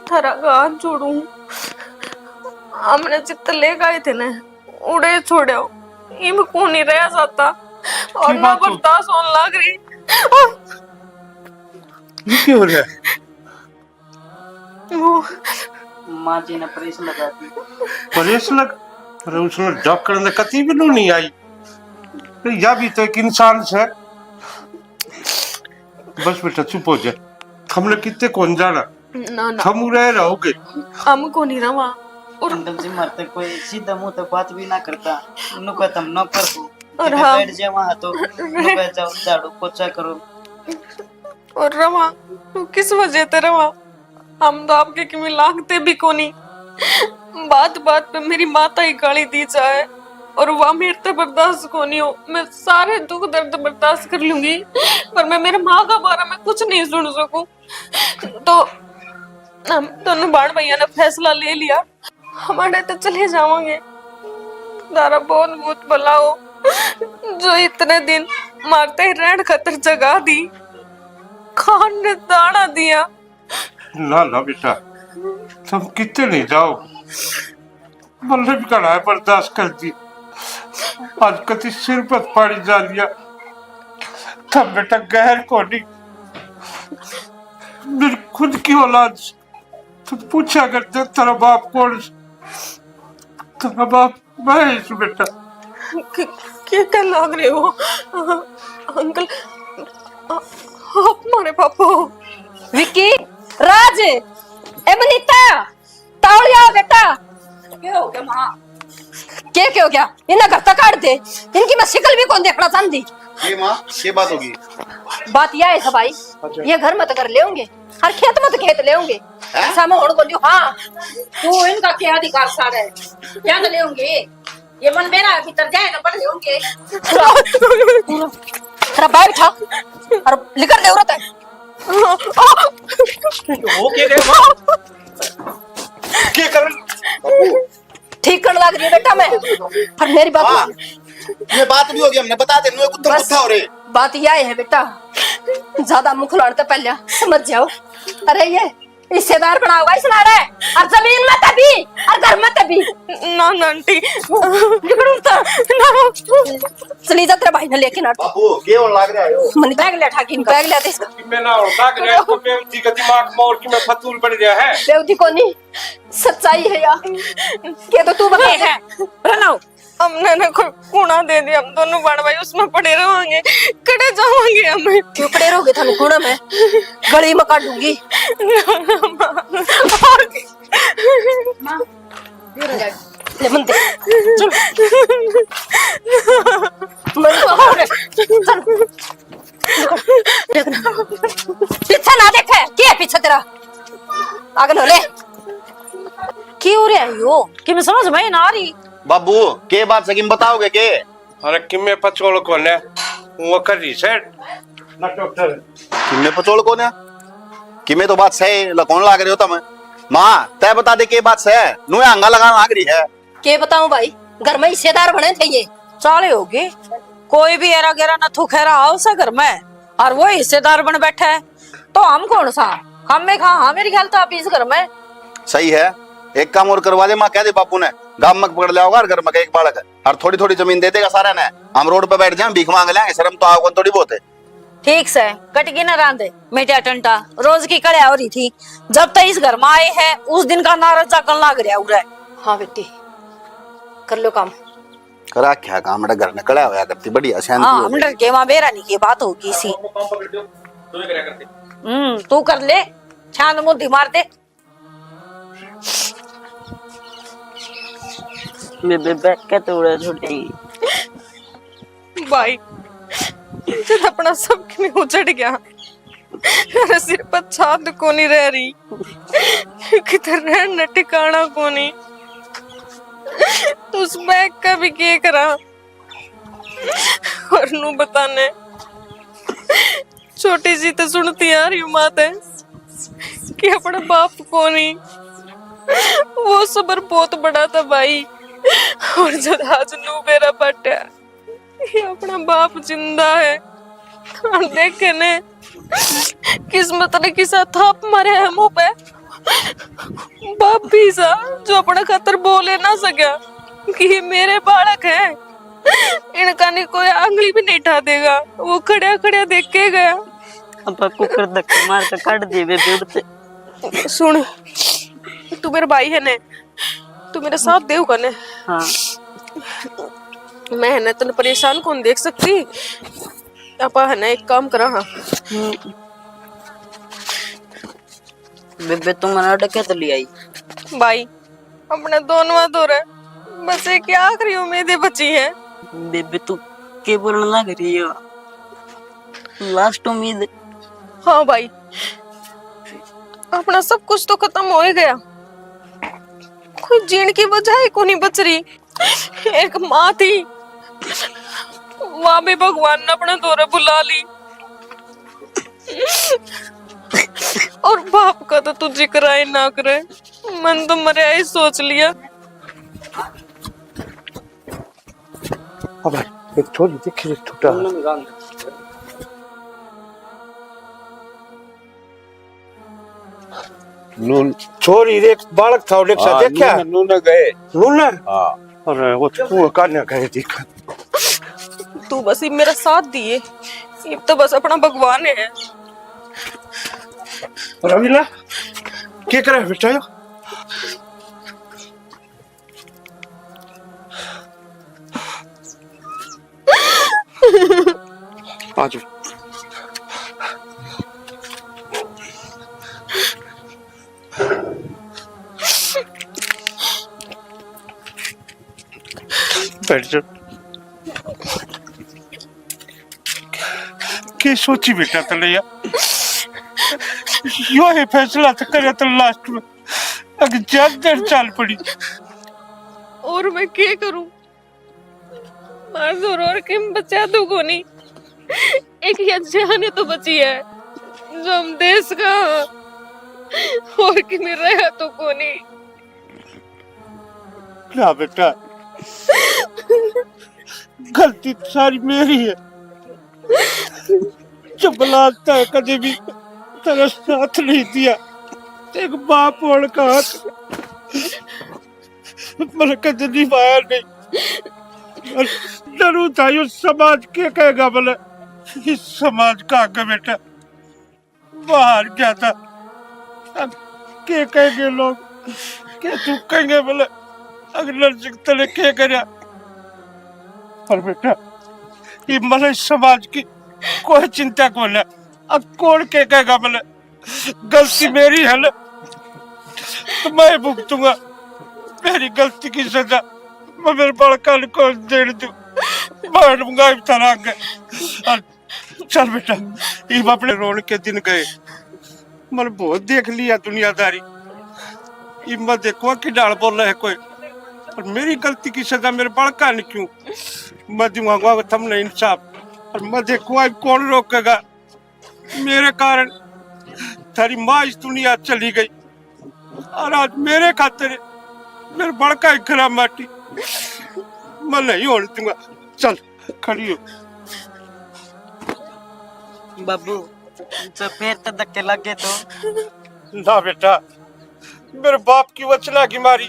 थारा का हाथ जोड़ू, हमने जित लेके आए थे ना, उड़े छोड़ो, इम को नहीं रह जाता और ना बर्दाश्त होने लग रही। ये क्यों हो रहा है? वो माँ जी ने प्रेस लगा दी। प्रेस लग? अरे, उसने डॉक्टर ने कती भी नू नहीं आई। अरे, या भी तो एक इंसान से। बस बेटा, चुप हो जा। हमने कितने कौन जाना? ना, ना। हम उरे रहोगे। हम को नहीं रहा। और अंकल जी, मारते कोई सीधा मुंह तो बात भी ना करता। नु कहता हम नौकर को। और हाँ। बैठ जाए वहां तो नु कह जाओ, झाड़ू पोछा करो। और रवा, तू किस वजह ते रवा? हम तो आपके किमें लागते भी कोनी। बात बात पे मेरी माता ही गाली दी जाए और वह मेरे ते बर्दाश्त कोनी हो। मैं सारे दुख दर्द बर्दाश्त कर लूंगी, पर मैं मेरे माँ का बारे में कुछ नहीं सुन सकूं। तो हम दोनों बाण भैया ने फैसला ले लिया, हमारे तो चले जावांगे। तारा बहुत बहुत भला हो, जो इतने दिन मारते ही रहन खातर जगह दी, खान ने दाना दिया। ना, ना बेटा, तुम कितने नहीं जाओ, मल्ले भी घड़ा है बर्दाश्त कर दी। आज कति सिर पर पानी जा लिया, तब बेटा गैर कोनी, मेरी खुद की औलाद से। तू पूछा करते, तेरा बाप कौन? तेरा बाप मैं ही हूँ बेटा। क-, क्या कर लाग रहे हो अंकल? आ-, आप हमारे पापा हो। विक्की, राज, ए मनीता, तावली आओ बेटा। क्या हो गया माँ? के, के हो गया? इन्हें घर तक काट दे, इनकी मैं शिकल भी कौन देखना चाहती। ये माँ, ये बात होगी। बात यह है भाई, अच्छा। ये घर मत कर लेंगे, हर खेत मत खेत लेंगे। हैं? ऐसा मैं होड़ बोलियो, हाँ। तू इनका क्या अधिकार सारा है? क्या तो लेंगे? ये मन मेरा है, भीतर जाए ना, पढ़ लेंगे। तेरा बैग उठा और निकल ले, औरत है। हो क्या गया माँ? क्या कर? ठीक करने लग रही हूँ बेटा मैं, पर मेरी बात हाँ, मान। ये बात भी होगी, हमने बता दे, नुए कुत्ते बस, कुत्ता हो रहे। बात यह है बेटा, ज्यादा मुख लड़ते पहले समझ जाओ। अरे ये हिस्सेदार बनाओगा इस लाड़े, और जमीन में तभी, और घर में तभी। ना, ना आंटी। निकल उठता। ना। चली जा, तेरे भाई ने लेके ना। बाबू, के होने लग रहा है यो? मनी बैग ले, ठाकी बैग ले दे इसका। मैं ना होता कि मैं तो बेवती का दिमाग मोड़ के मैं फतूल बन गया है। बेवती कोनी। सच्चाई है यार, के तो तू बता दे। प्रणव, हमने ना कोई कूड़ा दे दिया, हम दोनों बड़ भाई उसमें पड़े रहोगे, कड़े जाओगे हम। क्यों पड़े रहोगे? थाने कूड़ा में गली में काट दूंगी। माँ, ले मन दे। चल। मन दे। चल। पीछे ना देखे, के है पीछे तेरा? आगे नो ले। की हो रहा है यो? कि मैं समझ में ही ना आ रही। बाबू, के बात सकी में बताओगे के? अरे किमे पचोल कोने, वो कर रही सेठ। ना डॉक्टर। किमे पचोल को ना? किमे तो बात सही लकौन लाग रहे हो तुम। माँ, तय बता दे के बात सही है। नुए आंगा लगान लाग रही है। के बताऊं भाई, घर में हिस्सेदार बने थे ये। चाले होगी, कोई भी एरा गेरा न थूखेरा आओ सा घर में, और वो हिस्सेदार बन बैठा है, तो हम कौन सा? हम में खा, हाँ, मेरे ख्याल तो आप इस घर में। सही है, एक काम और करवा दे माँ, कह दे बापू ने, गांव में पकड़ ले आओगा और घर में एक बालक है, और थोड़ी थोड़ी जमीन दे देगा सारा ने। हम रोड पे बैठ जाए, भीख मांग लेंगे, शर्म तो आओगा थोड़ी बहुत है। ठीक से, कट गई ना रांद, मेटिया टंटा, रोज की कड़िया हो रही थी। जब तक इस घर में आए हैं, उस दिन का नारा जागन लाग रहा उरे। हाँ बेटी, कर लो काम। करा क्या काम, मेरा घर में कड़ा होया करती, बढ़िया शांति हाँ, हो हम जाएगी। डर के वहाँ बेरा नहीं की बात होगी सी। हम्म, तू कर ले, छान मुंह मार दे। बेबे, बैठ के तोड़े छुट्टी। भाई, जब अपना सब किने उजड़ गया, मेरे सिर पर छात कोनी रह रही, किधर रहना ठिकाना कोनी, तो उस बैग का भी के करा? और नू बताने, छोटी सी तो सुनती आ रही हूँ माँ ते कि अपना बाप कोनी, वो सबर बहुत बड़ा था भाई। और जब आज नू मेरा पाटा, ये अपना बाप जिंदा है। और देखे ने, किस्मत ने किसा थाप मारे है मुंह पे। बाप भी सा, जो अपने खातर बोले ना सका कि ये मेरे बालक है, इनका नहीं कोई आंगली भी नहीं ठा देगा। वो खड़ा खड़ा देख के गया। अब कुकर धक्के मार के काट दिए बेबे उड़ते। सुन, तू मेरा भाई है ने, तू मेरा साथ देगा ने? हाँ। मैं है ना तने परेशान कौन देख सकती। आपा है ना एक काम करा, हाँ। हम्म। बेबे, तू मना डके तो ले आई। भाई, अपने दोनों दौरे बस एक आखिरी उम्मीद ही बची है। बेबे, तू के बोलने लग रही हो? लास्ट उम्मीद। हाँ भाई, अपना सब कुछ तो खत्म हो ही गया, कोई जीण की वजह ही कोनी बच रही। एक माँ थी, वहाँ भी भगवान ने अपने दौरे बुला ली। और बाप का तो तू जिक्र ही ना करे, मन तो मरया ही सोच लिया। अब एक छोरी देखी रे, छुट्टा। नून। छोरी रे, एक बालक था, उन्हें हाँ, देखा? नून, नून गए। नून? हाँ। अरे, वो तो कान्या गए देखा। तू बस इब मेरा साथ दिए, इब तो बस अपना भगवान है। रवीला, क्या करे बेटा यो? आ जाओ। बैठ जा। के सोची बेटा तले यार? यो है फैसला तो करे तो लास्ट में अगर जान देर चाल पड़ी। और मैं के करूं? मार जोर और किम बचा दू कोनी। एक या जान तो बची है जो हम देश का और किम रहा तो कोनी। ना बेटा, गलती तो सारी मेरी है। जब लाज तक कदे भी तेरा साथ नहीं दिया, एक बाप होने का हक मैंने कदे निभाया नहीं। और डरू था यो समाज के कहेगा बोले, इस समाज का आगे बेटा बाहर गया था। अब के कहेंगे लोग, के थूकेंगे बोले, अगले सिख तले के करया। पर बेटा, ये मले समाज की कोई चिंता को ना। अब कौन के कहेगा बोले, गलती मेरी है ना, तो मैं भुगतूंगा। मेरी गलती की सजा मैं मेरे बालका को देने दूं। मैं लूंगा इब थारा आगे। और चल बेटा, इब अपने रोन के दिन गए। मैंने बहुत देख लिया दुनियादारी। इब मैं देखूंगा कि डाल बोला है कोई। और मेरी गलती की सजा मेरे बालका ने क्यों? मैं दूंगा थमने इंसाफ। और मैं देखूंगा इब कौन रोकेगा। मेरे कारण थारी माँ इस दुनिया चली गई, और आज मेरे खातर मेरे बड़का ही खराब माटी मैं नहीं होने दूंगा। चल, खड़ी हो। बाबू, जब फिर तो धक्के लग गए तो? ना बेटा, मेरे बाप की वचला की मारी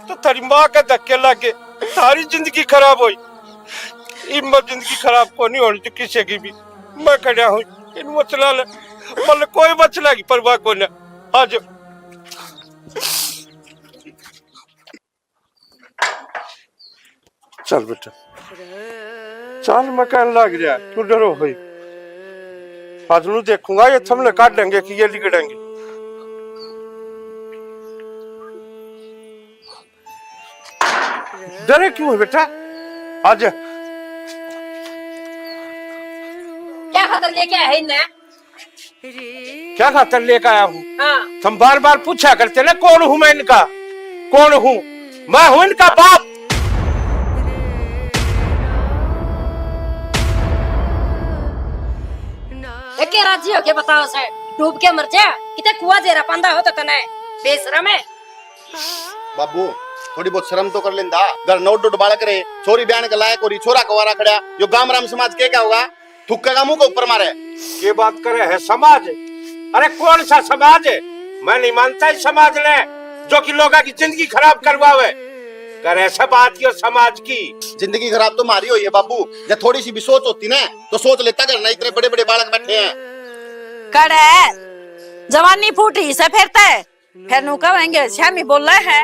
तो थारी माँ के धक्के लग गए, थारी जिंदगी खराब हुई। इब मैं जिंदगी खराब को नहीं होनी तो किसी की भी। मैं खड़ा हूँ इन वचला ले, मतलब कोई वचला की परवाह को ना। आज चल बेटा, चल, मैं कहने लग रहा, क्यों डरो भाई? आज नू देखूंगा ये थमले काटेंगे कि ये लिगड़ेंगे। डरे क्यों है बेटा? आज क्या खातर लेके आया है इन्हें? क्या खातर लेकर आया हूँ? हाँ। तुम बार बार पूछा करते ना, कौन हूँ मैं इनका, कौन हूँ? मैं हूँ इनका बाप। एके राजी होके बताओ से, डूब के मर जा, किते कुआ जेरा पांदा हो तो तने, बेशरम है। बाबू, थोड़ी बहुत शर्म तो कर लेंदा। घर नौ डुड बालक रहे, छोरी ब्याह के लायक हो रही, छोरा कुंवारा खड़ा, यो गाम राम समाज के क्या होगा? थुक्केगा मुंह के ऊपर मारे। के बात करे है समाज? अरे कौन सा समाज? मैं नहीं मानता इस समाज ने, जो कि लोगों की जिंदगी खराब करवावे। करे से बात यो समाज की। जिंदगी खराब तो मारी हुई है बाबू, जब थोड़ी सी भी सोच होती ना तो सोच लेता, घर ना इतने बड़े बड़े बालक बैठे हैं। कड़े, जवानी फूट रही से फिर तै। फिर नू कहेंगे, "श्यामी बोले है।"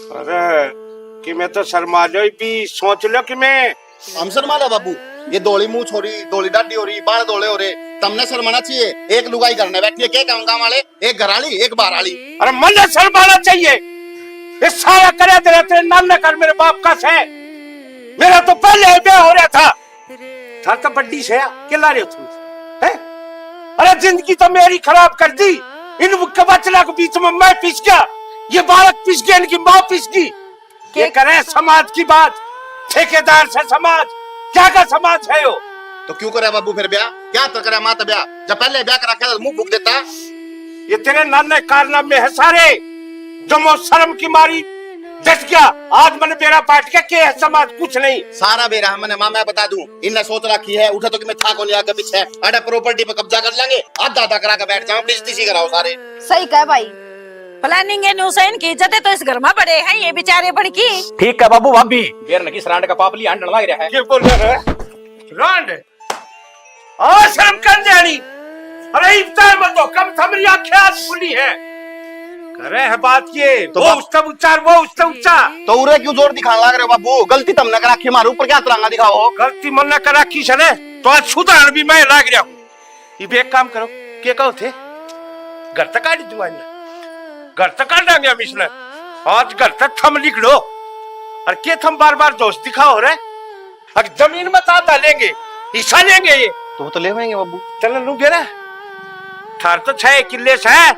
अरे, कि मैं तो शर्मा लो भी, सोच लो कि मैं हम शर्मा लो बाबू, ये धोली मूछ हो रही, धोली डाडी हो रही, बाल धोले हो रहे, तमने शर्माना चाहिए। एक लुगाई घर में बैठी है, क्या कहूँ गाँव वाले, एक घर आली, एक बाहर आली। अरे, मन्ने शर्माना चाहिए। ये सारा करे तेरे, तेरे नाम ने कर मेरे बाप का से। मेरा तो पहले ही ब्याह हो रहा था। थार तो बड्डी से के ला रहे हो तुम, हैं? अरे जिंदगी तो मेरी खराब कर दी, इन कबचला के बीच में मैं पिस गया, ये बालक पिस गया, इनकी माँ पिस गई। ये के- करे समाज की बात, ठेकेदार से समाज, क्या का समाज है यो? तो क्यों करे बाबू फिर ब्याह? क्या तो करे माँ तो ब्याह, जब पहले ब्याह करा के मुंह फूक देता। ये तेरे नाने कारनामे है सारे, जो मैं शर्म की मारी डट गया। आज मैंने बेरा पाट के, के है समाज, कुछ नहीं। सारा बेरा मैंने माँ मैं बता दूं, इनने सोच रखी है, उठे तो कि मैं था कोनी आगे पीछे, अरे प्रॉपर्टी पे कब्जा कर लेंगे, आधा आधा करा के बैठ जाओ, बेइज्जती सी कराओ सारे। सही कह भाई, प्लानिंग है न्यू सैन की इज्जत है तो इस घर में बड़े हैं ये बेचारे बन की। ठीक है बाबू, भाभी बेर नकी सरांड का पाप लिया हंडन लाग रहा है। ये बोल रहा है रांड। आ शर्म कर जानी। अरे इतना मत हो, कम थमरी आंखें आज खुली है। करे है बात ये, तो वो बाप- उससे ऊंचा, वो उससे ऊंचा। तो उरे क्यों जोर दिखाने लग रहे हो बाबू? गलती तमने कर रखी, मारे ऊपर क्या तरांगा दिखाओ? गलती मन्ने कर रखी से ने, तो आज सुधार भी मैं लाग रहा हूँ। इब एक काम करो, के कहो थे? घर तक काट दूंगा इन्हें, घर तक काट देंगे हम इसने। आज घर तक थम निकलो, और के थम बार बार दोष दिखाओ रे? अगर जमीन में तो आधा लेंगे, हिस्सा लेंगे ये। तो वो तो लेवेंगे बाबू। चल लूंगे ना, थार तो छह किले से,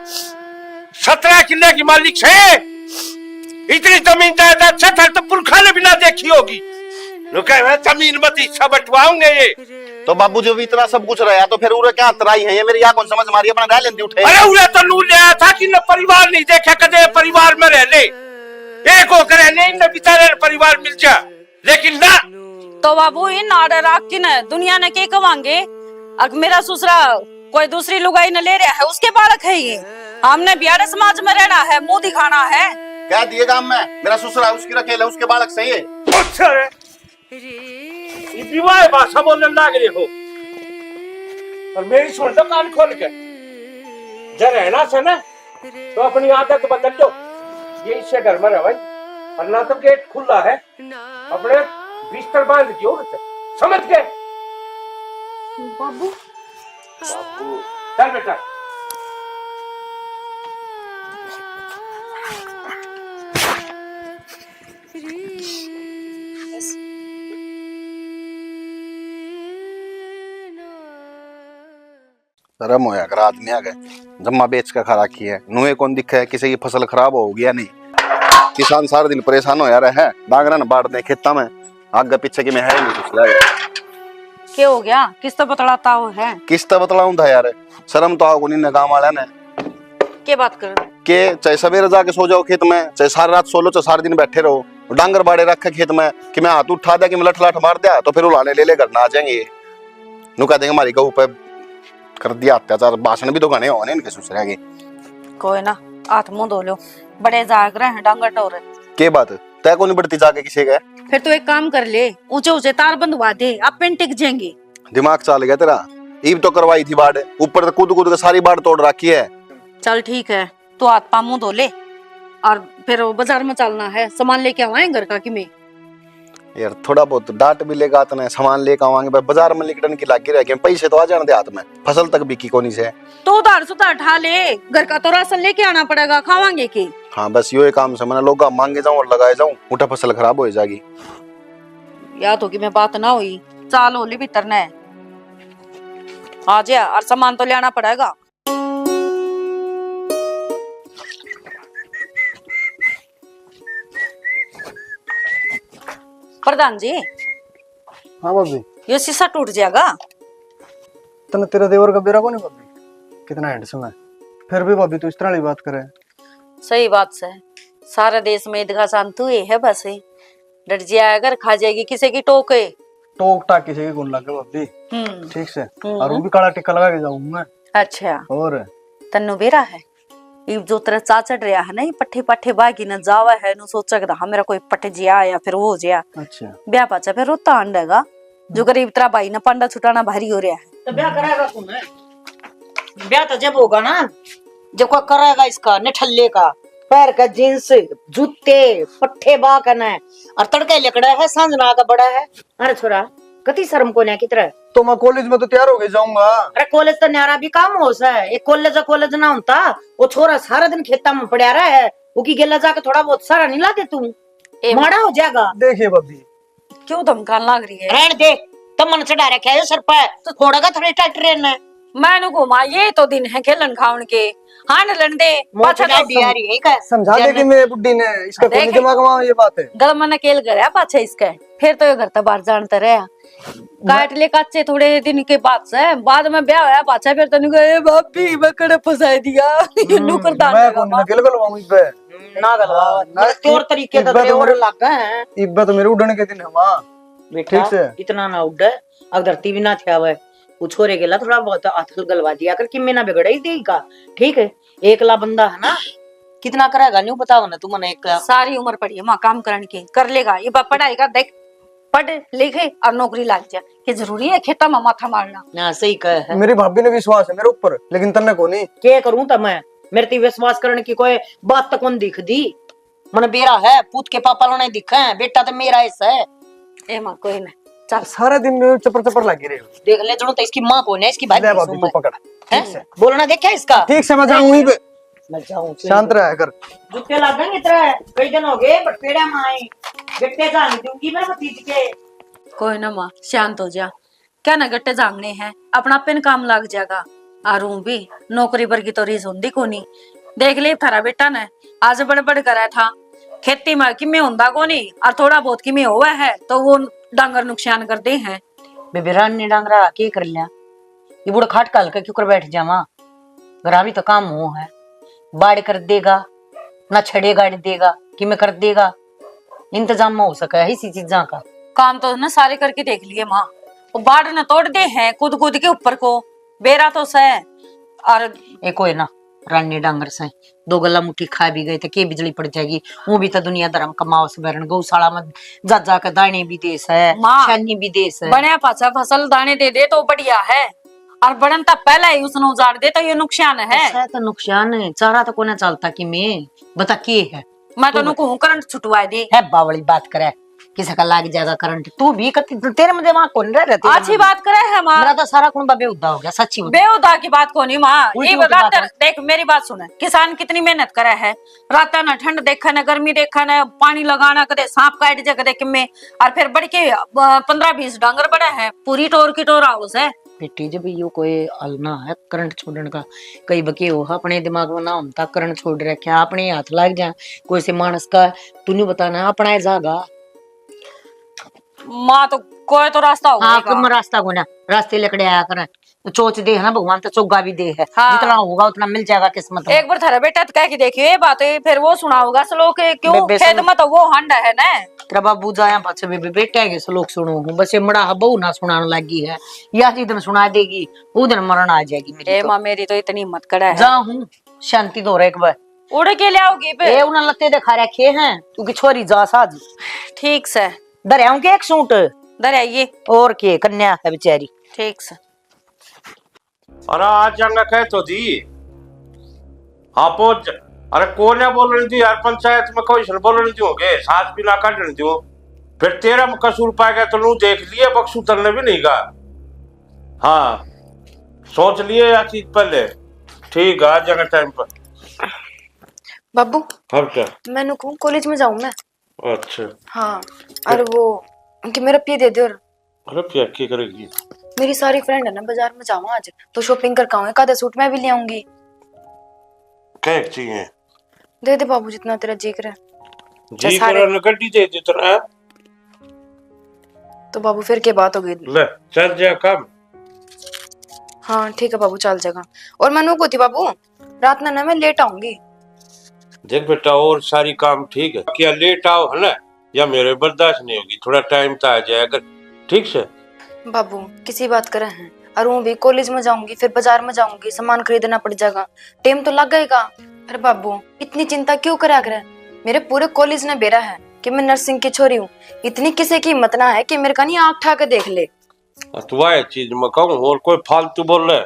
सत्रह किले की मालिक से, इतनी जमीन जायदाद से थार तो पुरखा ने भी ना देखी होगी। नु कहे, "मैं जमीन मत हिस्सा बंटवाऊंगे ये।" तो बाबू, जो भी इतना सब कुछ रहा, तो फिर उरे क्या तराई है ये? मेरी या कौन समझ मारी, अपना रह लेंदी उठे। अरे उरे तो नू ले आया था कि न परिवार नहीं देखा, कदे परिवार में रह ले, एक होकर रहने, इन बेचारे परिवार मिल जा। लेकिन ना। तो बाबू, इन आड़े राख के न दुनिया ने के कवांगे? अक मेरा सुसरा कोई दूसरी लुगाई ने ले रहा है, उसके बालक है ये। हमने भी आड़े समाज में रहना है, मुंह दिखाना है। कह दिए गांव में, मेरा सुसरा उसकी रखेल है, उसके बालक सही है। अच्छा रे, ये विवाह भाषा बोलने लाग रहे हो। और मेरी सुन लो कान खोल के, जब रहना से ना तो अपनी आदत बदल लो। ये इसे घर में रहो भाई, और ना तो गेट खुला है, अपने बिस्तर बांध दियो, समझ गए? बाबू। बाबू। चल बेटा। शर्म होया कर आदमी आगे, जम्मा बेच के खा राखी है, नुए कौन दिखे किसी की फसल खराब हो गई या नहीं। किसान सारा दिन परेशान होया रहे है, डांगरा ने बांट दे खेता में, आगे पीछे की मैं है ही नहीं कुछ। के हो गया? किस तो बतलाता हो है? किस तो बतलाऊं था यार, शर्म तो आओ कोनी ने गांव वाला ने। के बात कर? के चाहे सवेरे जाके सो जाओ खेत में, चाहे सारी रात सो लो, चाहे सारे दिन बैठे रहो, डांगर बाड़े रखे खेत में, कि मैं हाथ उठा दिया, कि मैं लठ लाठ मार दिया, तो फिर उलाने ले ले घर ना आ जाएंगे। नु कह देंगे, "हमारी गऊ पे कर दिया अत्याचार।" भाषण भी तो घने होने इनके ससुरा के। कोई ना, हाथ मुंह धो लो, बड़े जाग रहे हैं डांगर टोर। के बात? तय कोनी बढ़ती जाके किसी के। फिर तू एक काम कर ले, ऊंचे ऊंचे तार बंधवा दे, आप पेन टिक जाएंगे। दिमाग चाल गया तेरा। ईब तो करवाई थी बाड़, ऊपर तो कूद कूद के सारी बाड़ तोड़ रखी है। चल ठीक है, तू हाथ पा मुंह धो ले और फिर वो बाजार में चलना है, सामान लेके आवाएं घर का कि मैं। यार, थोड़ा बहुत डांट भी लेगा तने, सामान लेके आवांगे, पर बाजार में लिकड़न की लागी रह गए, पैसे तो आ जाने दे हाथ में, फसल तक बिकी कोनी से। तो उधार सुधार ठा ले, घर का तो राशन लेके आना पड़ेगा, खावांगे के? हाँ, बस यो ही काम से, मैंने लोग मांगे जाऊं और लगाए जाऊं, उठा फसल खराब हो जाएगी। या तो कि मैं बात ना हुई, चाल होली भीतर ने आ जा, और सामान तो लेना पड़ेगा। प्रधान जी। हाँ भाभी। यो शीशा टूट जाएगा। तने तेरा देवर का बेरा कोनी भाभी, कितना हैंडसम है, फिर भी भाभी तू इस तरह वाली बात करे। सही बात से, सारा देश में ईद का शांत हुए है बस, डट जाया कर, खा जाएगी किसी की टोके। टोक टाक किसी की कौन लगे भाभी। हम्म। ठीक से। हम्म। और वो भी काला टिक्का लगा के जाऊंगा मैं। अच्छा। और? तन्नू बेरा है, इब जो तेरा चा चढ़ रहा है ना, ये पट्ठे पट्ठे बागी ना जावा है, नु सोचा कि हाँ, मेरा कोई पट जिया या फिर वो हो जिया। अच्छा। ब्याह पाछा फिर रोता आंडेगा, जो हम्म। गरीब तेरा भाई ना पांडा छुटाना भारी हो रहा है। तो ब्याह कराएगा कौन है? ब्याह तो जब होगा ना, जब कोई करेगा इसका निठल्ले का, पैर का जींस, जूते, पट्ठे बा कने, और तड़के लिकड़ा है, सांझ ना आके बड़ा है। अरे छोरा, कती शर्म कोन्या कितरे। तो मैं कॉलेज में तो तैयार होके जाऊंगा। अरे कॉलेज तो न्यारा भी काम हो से, एक कॉलेज, कॉलेज ना होता, वो छोरा सारा दिन खेता में पड़ा रहा है, वो की गेला जाके थोड़ा बहुत सारा नहीं लाते तू? ए माड़ा हो जाएगा। देखिए भाभी, क्यों धमकान लाग रही है? रहन दे, तब मन चढ़ा रखा है सर पे, तो फोड़ेगा थोड़े ट्रैक्टर ने। मैं नु घुमा, ये तो दिन है खेलन खावन के, हांड लन दे, मोटी पाछा तो डाडी आ रही है का? समझा दे कि मैं बुड्ढी ने, इसका कोई देख, दिमाग में ये बात है। गल मने केल गया पाछे इसके, फिर तो ये घर तक बाहर जानता रहा। काट ले काचे थोड़े दिन के बाद से, बाद में ब्याह होया पाछा, फिर तने कहे, "ए भाभी, मैं कड़े फंसा दिया।" ये हम्म, नौकर दान मैं लगा कौन माँ। नकल गलवाऊं इस पे? ना गलवा, हाँ, ना, तेरे तौर तरीके इब्बे तो तेरे मेरे और लग गए हैं। इब्बे तो मेरे उड़न के दिन है माँ। बेटा, ठीक से। इतना ना उड़े, अब धरती भी ना थे आवे। वो छोरे गेला थोड़ा बहुत हाथ गलवा दिया कर, किम्मे ना बिगड़े ही देगा, ठीक है? एकला बंदा है ना, कितना करेगा, न्यू बताओ ना तू मने एक। सारी उम्र पड़ी है माँ काम करने की, कर लेगा। ये बा पढ़ाई का देख, पढ़ लिख और नौकरी लाग जा। ये जरूरी है खेता में माथा मारना? ना, सही कह है। मेरी भाभी ने विश्वास है मेरे ऊपर, लेकिन तन्ने कोनी। के करूं तो मैं, मेरे ते विश्वास करने की कोई बात तो कौन दिख दी। मन बेरा है, पूत के पापा लोने दिखे, बेटा तो मेरा ऐसा है। ए माँ, कोई ना, चल। सारा दिन में चपर चपर लगी रहे हो। देख ले, जणो तो इसकी माँ कोनी है, इसकी भाभी ले भाभी, सुन तू मैं। पकड़। हैं? ठीक से। बोलना देखा इसका? ठीक से, मैं जाऊं ही बे। मैं जाऊं, शांत रहा कर। जूते लागेंगे तेरे, कई दिन हो गए, बटपेड़ा में आए। गिट्टे जान दूंगी मैं भतीज के। कोई ना माँ, शांत हो जा। क्या ना गट्टे जांगने हैं, अपना पिन काम लाग जाएगा। और ऊं भी नौकरी पर की तो रीस होंदी कोनी। देख ले थारा बेटा ने, आज बड़बड़ करा था, खेती में किमे होंदा कोनी और थोड़ा बहुत किमे होवे है तो वो डांगर नुकसान कर दे हैं। बेबे रानी डांगरा के कर लिया, ये बूढ़ा खाट काल के क्यों कर बैठ जावा? घरा भी तो काम हो है, बाड़ कर देगा, ना छड़े गाड़ देगा, किमे कर देगा, इंतजाम में हो सके है इसी चीजा का। काम तो ना सारे करके देख लिए माँ, वो बाड़ न तोड़ दे हैं कूद कूद के ऊपर को, बेरा तो सै। और एक होए ना, रानी डांगर सै, दो गला मुट्ठी खा भी गए तो के बिजली पड़ जाएगी। वो भी तो दुनिया धर्म कमाओ से भरण, गौशाला में जा जा के दाने भी दे सै, माँ, छानी भी दे सै। बने पाछा फसल दाने दे दे तो बढ़िया है, और बनन तो पहले ही उसने उजाड़ दे तो ये नुकसान है। ऐसा तो नुकसान है, चारा तो कोने चलता कि मैं बता के है। मैं तो तू नु कहूं करंट छुटवा दे। है बावली बात करे, किसी का लाग जाएगा करंट। तू भी कति, तेरे में दिमाग कौन रह रहती है? अच्छी बात करे है माँ। मेरा तो सारा कुंबा बेहुदा हो गया, सच्ची बात। बेहुदा की बात कोनी माँ, उल्टी ये उल्टी बात रात है। देख मेरी बात सुन, किसान कितनी मेहनत करे है, रात ना ठंड देखे ना गर्मी देखे ना, पानी लगाना, कदे सांप काट जा कदे किमे, और फिर बढ़ के पंद्रह बीस डांगर बड़ा है, पूरी टोर की टोर हाउस है। बेटी, जब यो कोई हल ना है करंट छोड़न का, कई बके हो, अपने दिमाग में ना होता करंट छोड़ रखे, अपने हाथ लाग जा कोई से मानस का, तू न्यू बताना अपना ही जागा। माँ तो कोई तो रास्ता होगा हाँ, कोई रास्ता कोई ना, रास्ते लकड़े आया करें। तो चोच दे है ना भगवान, तो चोगा भी दे है। हाँ। जितना होगा उतना मिल जाएगा किस्मत में। एक बार थारा बेटा तो कह के देखियो ये बात, फिर वो सुनाओगा श्लोक। क्यों? खेत में तो वो हंड है ना। तेरा बाबू जाया पाछे बेबे बेटा के श्लोक सुनो हूँ, बस ये मड़ा बहू ना सुनाने लगी है। या जिस दिन सुना देगी, वो दिन मरण आ जाएगी मेरी। ए तो। माँ, मेरी तो इतनी हिम्मत कड़ा है। जा हूँ, शांति तो रह एक बार। उड़ के ले आओगी पे? ए, उन्हें लत्ते दिखा रखे हैं, क्योंकि छोरी जा साज। ठीक से। धर आऊंगी एक सूट। धर आइए। और के, कन्या है बेचारी। ठीक से। अरे आज जाना कह तो दी। हाँ पहुंच जा। अरे कोने बोलने दी यार, पंचायत में कोई सन बोलने दी होगे, सास भी ना काटने दी। फिर तेरा में कसूर पाएगा तो नू देख लिए, बक्सू तलने भी नहीं गा। हाँ, सोच लिए या चीज पहले। ठीक है, आ जाएगा टाइम पर। बाबू, हाँ बेटा। मैंने कहूँ कॉलेज में जाऊँ मैं। अच्छा। हाँ। और वो कि मेरा पे दे दे। और अरे पे क्या करेगी? मेरी सारी फ्रेंड है ना बाजार में, जाऊँ आज तो शॉपिंग करके आऊँ, एक आधा सूट मैं भी ले आऊंगी। क्या चाहिए? दे दे बाबू, जितना तेरा जी करे। जी करे ना, गड्डी दे दे तेरा। तो बाबू फिर के बात हो गई? ले, चल जा काम। हाँ ठीक है बाबू, चल जाएगा। और मैं नू को थी बाबू, रात ना ना मैं लेट आऊंगी। देख बेटा, और सारी काम ठीक है, क्या लेट आओ है ना, या मेरे बर्दाश्त नहीं होगी, थोड़ा टाइम तो आ जाया कर, ठीक से। बाबू किसी बात करे हैं, और वो भी कॉलेज में जाऊंगी, फिर बाजार में जाऊंगी, सामान खरीदना पड़ जाएगा, टाइम तो लगेगा। अरे बाबू इतनी चिंता क्यों करा करे, मेरे पूरे कॉलेज ने बेरा है कि मैं नर्सिंग की छोरी हूँ, इतनी किसी की हिम्मत ना है कि मेरे का नहीं आँख ठा के देख ले। आ, तू आए चीज मैं कहूँ और कोई फालतू बोले,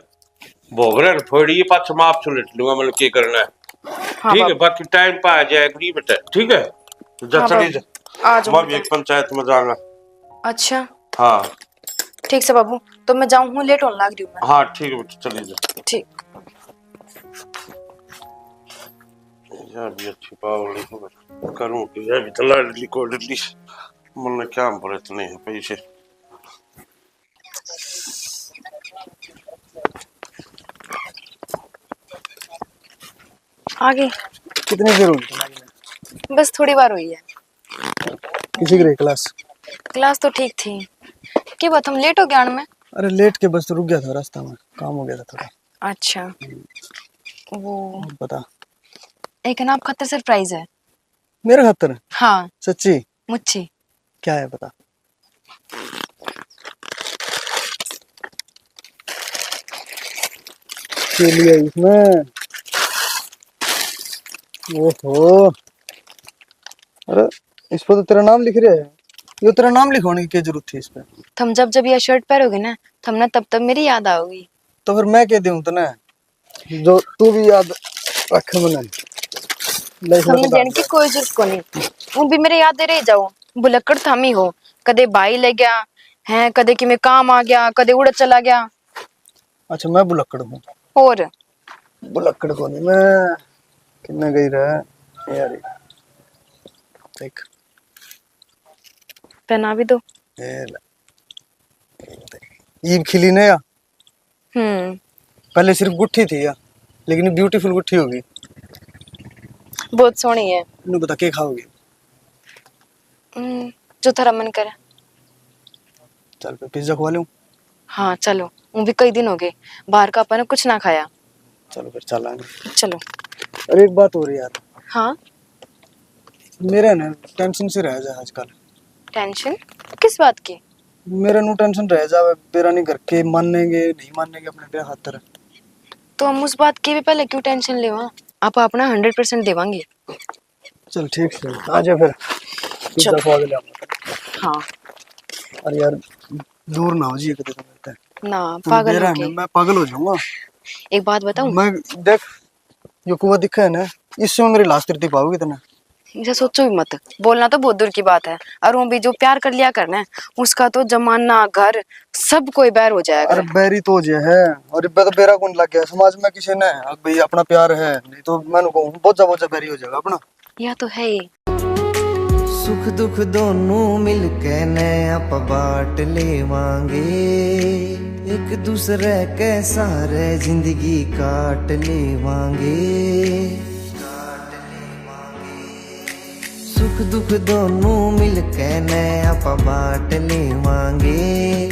भोगरे ने फोड़ी पाछे माफ सुलट लूंगा, मैंने के करना है। हाँ, ठीक है बाबू। बाकी टाइम पे आ जाए अगली बेटा, ठीक है। तो जा हाँ, चली बाबू। जा। आ जाऊंगी मैं भी एक पंचायत में जाऊंगा। अच्छा। हाँ। ठीक से बाबू, तो मैं जाऊँ हूँ, लेट होने लग रही हूँ मैं। हाँ ठीक है बेटा, चली जा। ठीक। यार भी अच्छी पावली हो, करूँ कि यह भी तो लाडली कोडली, मन क्या बोले इतने हैं पैसे। आ गई। कितनी देर हुई तुम्हारी? बस थोड़ी बार हुई है। किसी की रही क्लास? क्लास तो ठीक थी। क्या बात, हम लेट हो गया आने में? अरे लेट के बस रुक गया था रास्ता में, काम हो गया था थोड़ा। अच्छा। वो और बता। एक ना आप खातर सरप्राइज है। मेरे खातर? हाँ। सच्ची? मुच्छी। क्या है बता। के लिए इसमें? ओहो, अरे इस पर तो तेरा नाम लिख रहा है, ये तेरा नाम लिखवाने की क्या जरूरत थी इस पे? तुम जब जब यह शर्ट पहरोगे ना, तुम ना तब तब मेरी याद आओगी। तो फिर मैं क्या दूं तने? जो तू भी याद रख मने। ले, इसमें हमने तो देने की कोई जरूरत को नहीं। वो भी मेरे याद रह जाओ। भुलक्कड़ थामी हो, कदे भाई ले गया है, कदे कि मैं काम आ गया, कदे उड़े चला गया। अच्छा, मैं भुलक्कड़ हूँ। और भुलक्कड़ को नहीं मैं। किन्ना गई रहा यार, देख। पहना भी दो। ए ले। ईब खिली ने या। हम्म। पहले सिर्फ गुट्ठी थी या, लेकिन ब्यूटीफुल गुट्ठी होगी। बहुत सोहनी है। नू बता के खाओगी? हम्म, जो थारा मन करे। चल पे पिज्जा खवा लूं। हाँ चलो, वो भी कई दिन हो गए, बाहर का अपन ने कुछ ना खाया। चलो फिर चलांगे। चलो। अरे एक बात हो रही यार। हाँ। मेरा ना टेंशन से रह जा आजकल। टेंशन? किस बात की? मेरे नू टेंशन रह जावे, बेरा नहीं घर के मानेंगे, नहीं मानेंगे अपने ब्याह खातर। तो हम उस बात की भी पहले क्यों टेंशन लेवा? आप अपना हंड्रेड परसेंट देवांगे। चल ठीक से, आ जा फिर। पिज्जा खवा के ले आऊंगा। हाँ। अरे यार, दूर ना हो जी, कदे तो मिलता है। ना, पागल हो गया। मैं पागल हो जाऊंगा। एक बात बताऊं? मैं, देख, यो कुआं दिखे है ना, इससे मेरी लाश तिरती पाओगी तने। इसे सोचो भी मत, बोलना तो बहुत दूर की बात है। और वो भी जो प्यार कर लिया करना है, उसका तो जमाना, घर, सब कोई बैर हो जाएगा। अरे बैरी तो जे है, और इब्बे तो बेरा कौन लग गया समाज में किसी ने, अब भाई अपना प्यार है, नहीं तो मैं कहूँ बोझा बोझा बैरी हो जाएगा अपना। या तो है ही। सुख दुख दोनों मिलके ने आप बांट लेवांगे, एक दूसरे के सहारे जिंदगी काट लेवांगे। सुख दुख दोनों मिलके ने आपा बांट लेवांगे,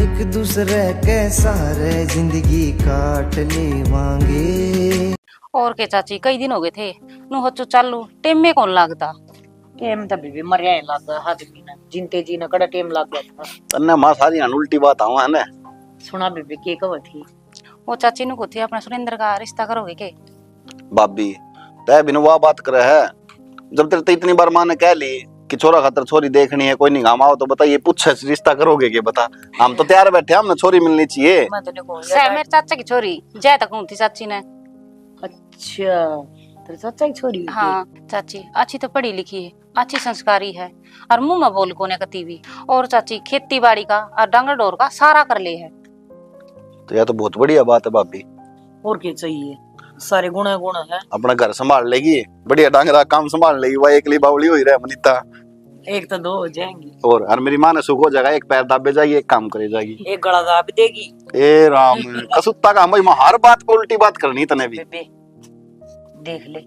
एक दूसरे के सहारे जिंदगी काट लेवांगे। और के चाची, कई दिन हो गए थे, नु होचो चालू, टेम में कौन लागता? टेम तो बीबी मरिया ही लागता, हाथ भी ना जिनते जी ना कड़ा टेम लाग गया था। तन्ने माँ सारी हान उल्टी बात आवा है ना। सुना बीबी, के कहो थी? वो चाची नु को थी, अपना सुरेंद्र का रिश्ता करोगे के? भाभी, तै बिन वा बात करे है, जब तेरे ते इतनी बार माँ ने कह ली कि छोरा खातर छोरी देखनी है, कोई नहीं गाँव आओ तो बताइए, पूछे रिश्ता करोगे के? बता, हम तो तैयार बैठे हैं, हमने छोरी मिलनी चाहिए। मैं तो नहीं कहूँ, सै मेरे चाचा की छोरी, जय तक हूँ थी चाची ने। अच्छा, तेरे चाचा की छोरी है? हाँ चाची, अच्छी तो पढ़ी लिखी है, अच्छी संस्कारी है, और मुंह में बोल कोने कती भी। और चाची खेती बाड़ी का और डांगर डोर का सारा कर ले है। तो यह तो बहुत बढ़िया बात है भाभी। और क्या चाहिए, सारे गुण गुण है। अपना घर संभाल लेगी, बढ़िया डांगरा काम संभाल लेगी, वह एकली बावली हुई रहे मनीता। एक तो दो हो जाएंगी। और और मेरी माँ ने सुख हो जाएगा, एक पैर दाबे जाएगी, एक काम करे जाएगी। एक गला दाब देगी। ए राम, कसुत्ता का हम भाई, हर बात पर उल्टी बात करनी तने भी। बेबे, देख ले,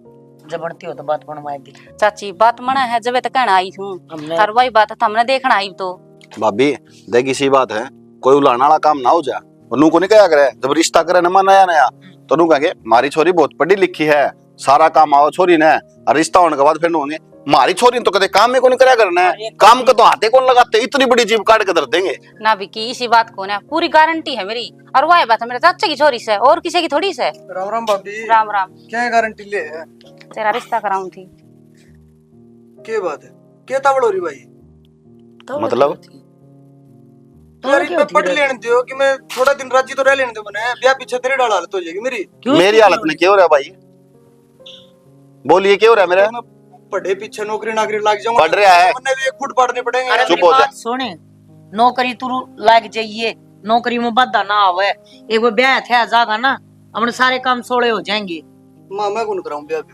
जब बनती हो तो बात बनवा दे। चाची, बात मना है, जब तो कहना आई हूँ। हमने और वही बात हमने देखना आई तो। भाभी, देख इसी बात है, कोई उलाना वाला काम ना हो जा। और नू को नहीं कहा करे, जब रिश्ता करे ना नया नया, तो नू कहेंगे, "मारी छोरी बहुत पढ़ी लिखी है, सारा काम आओ छोरी ने।" और रिश्ता होने के बाद फिर नू कहेंगे, "मारी छोरी तो कदे काम ही कोनी करया करना है, काम का तो हाथे कोनी लगाते, इतनी बड़ी जीभ काट के धर देंगे।" ना विकी, इसी बात को ना पूरी गारंटी है मेरी। और वह बात मेरे चाचा की छोरी से, और किसी की थोड़ी से। राम राम भाभी। राम राम। क्या गारंटी ले है? तेरा रिश्ता कराऊं थी। के बात है, के तावड़ हो रही भाई? तो मतलब? यार, इतना पढ़ लेने दो कि मैं थोड़ा दिन राजी तो रह लेने दो मैंने। ब्याह पीछे तेरी डाल हालत हो जाएगी मेरी। मेरी हालत ने क्या हो रहा भाई? बोलिए, क्या हो रहा है मेरा? मैं पढ़े पीछे नौकरी नाकरी लाग जाऊंगा। पढ़ रहा है। मैंने भी एक फुट पाड़ने पड़ेंगे। अरे चुप मेरी हो जा। बात सुने, नौकरी तू लाग जाइए, नौकरी में बाधा ना आवे, एक वो ब्याह थे जागा ना, अपने सारे काम सोले हो जाएंगे। माँ, मैं कौन कराऊं ब्याह भी?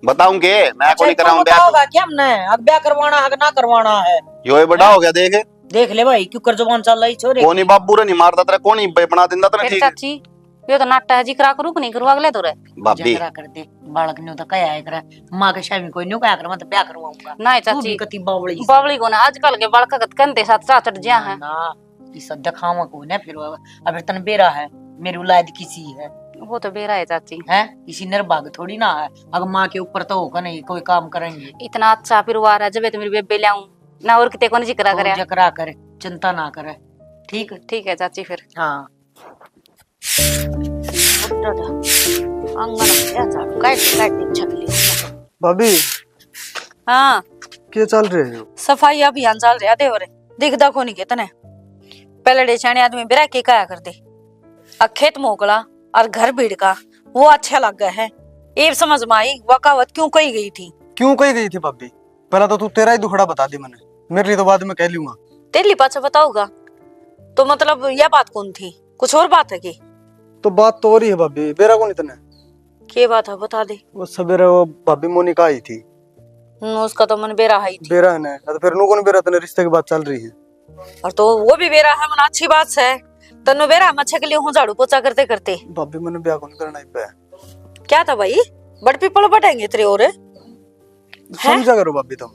बताऊंगे मैं, अच्छा, कौन इतना कराऊं ब्याह? बताओगा क्या हमने, अब ब्याह करवाना है कि ना करवाना है? यो ही बड़ा हो गया देख। देख ले भाई, क्यों कर जबान चल रही छोरे। कोनी बाबू रे नहीं मारता तेरा, कोनी बे-, बना दिंदा तेरा फिर ठीक। चाची, यो तो नाटा है जी, करा करू कि नहीं करू अगले तो रे। भाभी। जकरा कर दे, बालक ने तो कहा है करे, माँ के शामी कोई नहीं कहा कर, मैं तो ब्याह करवाऊंगा। ना तू चाची, भी कती बावली। बावली को ना, आजकल के बालक कत कंधे साथ चा चढ़ जिया है। ना, ये सब दिखावा को ना फिर वो, अब तन बेरा है, मेरी औलाद किसी है। वो तो बेरा है चाची। है, इसी निर्भाग थोड़ी ना है, अगर माँ के ऊपर तो होगा नहीं, कोई काम करेंगे। इतना अच्छा परिवार है, जब तो मेरी बेबे ल्याऊं ना, और किते को नहीं जिक्रा करे। जिक्रा करे, चिंता ना करे, ठीक? ठीक है चाची फिर। हाँ। आंगन में क्या झाड़ू काट काट के छक लिया। भाभी, हाँ। के चल रहे हो? सफाई अभियान चल रहा देवर, दिखदा कोनी के तने? पहले डे सियाणे आदमी बेरा के काया कर दे, आ खेत मोकला और घर भीड़ का, वो अच्छा लग गया है। ये समझ में आई, वा कहावत क्यों कही गई थी? क्यों कही गई थी भाभी? पहला तो तू तेरा ही दुखड़ा बता दे मने, मेरे लिए तो बाद में कह लूंगा। तेरे लिए पाछा बताऊंगा। तो मतलब यह बात कौन थी, कुछ और बात है की? तो बात तो और ही है भाभी, बेरा कोनी तने। के बात है, बता दे। वो सवेरे वो भाभी मोनिका आई थी। हम्म, उसका तो मन बेरा है ही थी। बेरा है ना, तो फिर नू कोनी बेरा तने, रिश्ते की बात चल रही है। और तो वो भी बेरा है, मन अच्छी बात है। तन्नू बेरा मैं छक लियो हूँ झाड़ू पोछा करते करते। भाभी, मैंने ब्याह कोनी करना इब्बे। क्या था भाई, बड़ पीपल बटेंगे तेरे और। समझा करो भाभी तुम।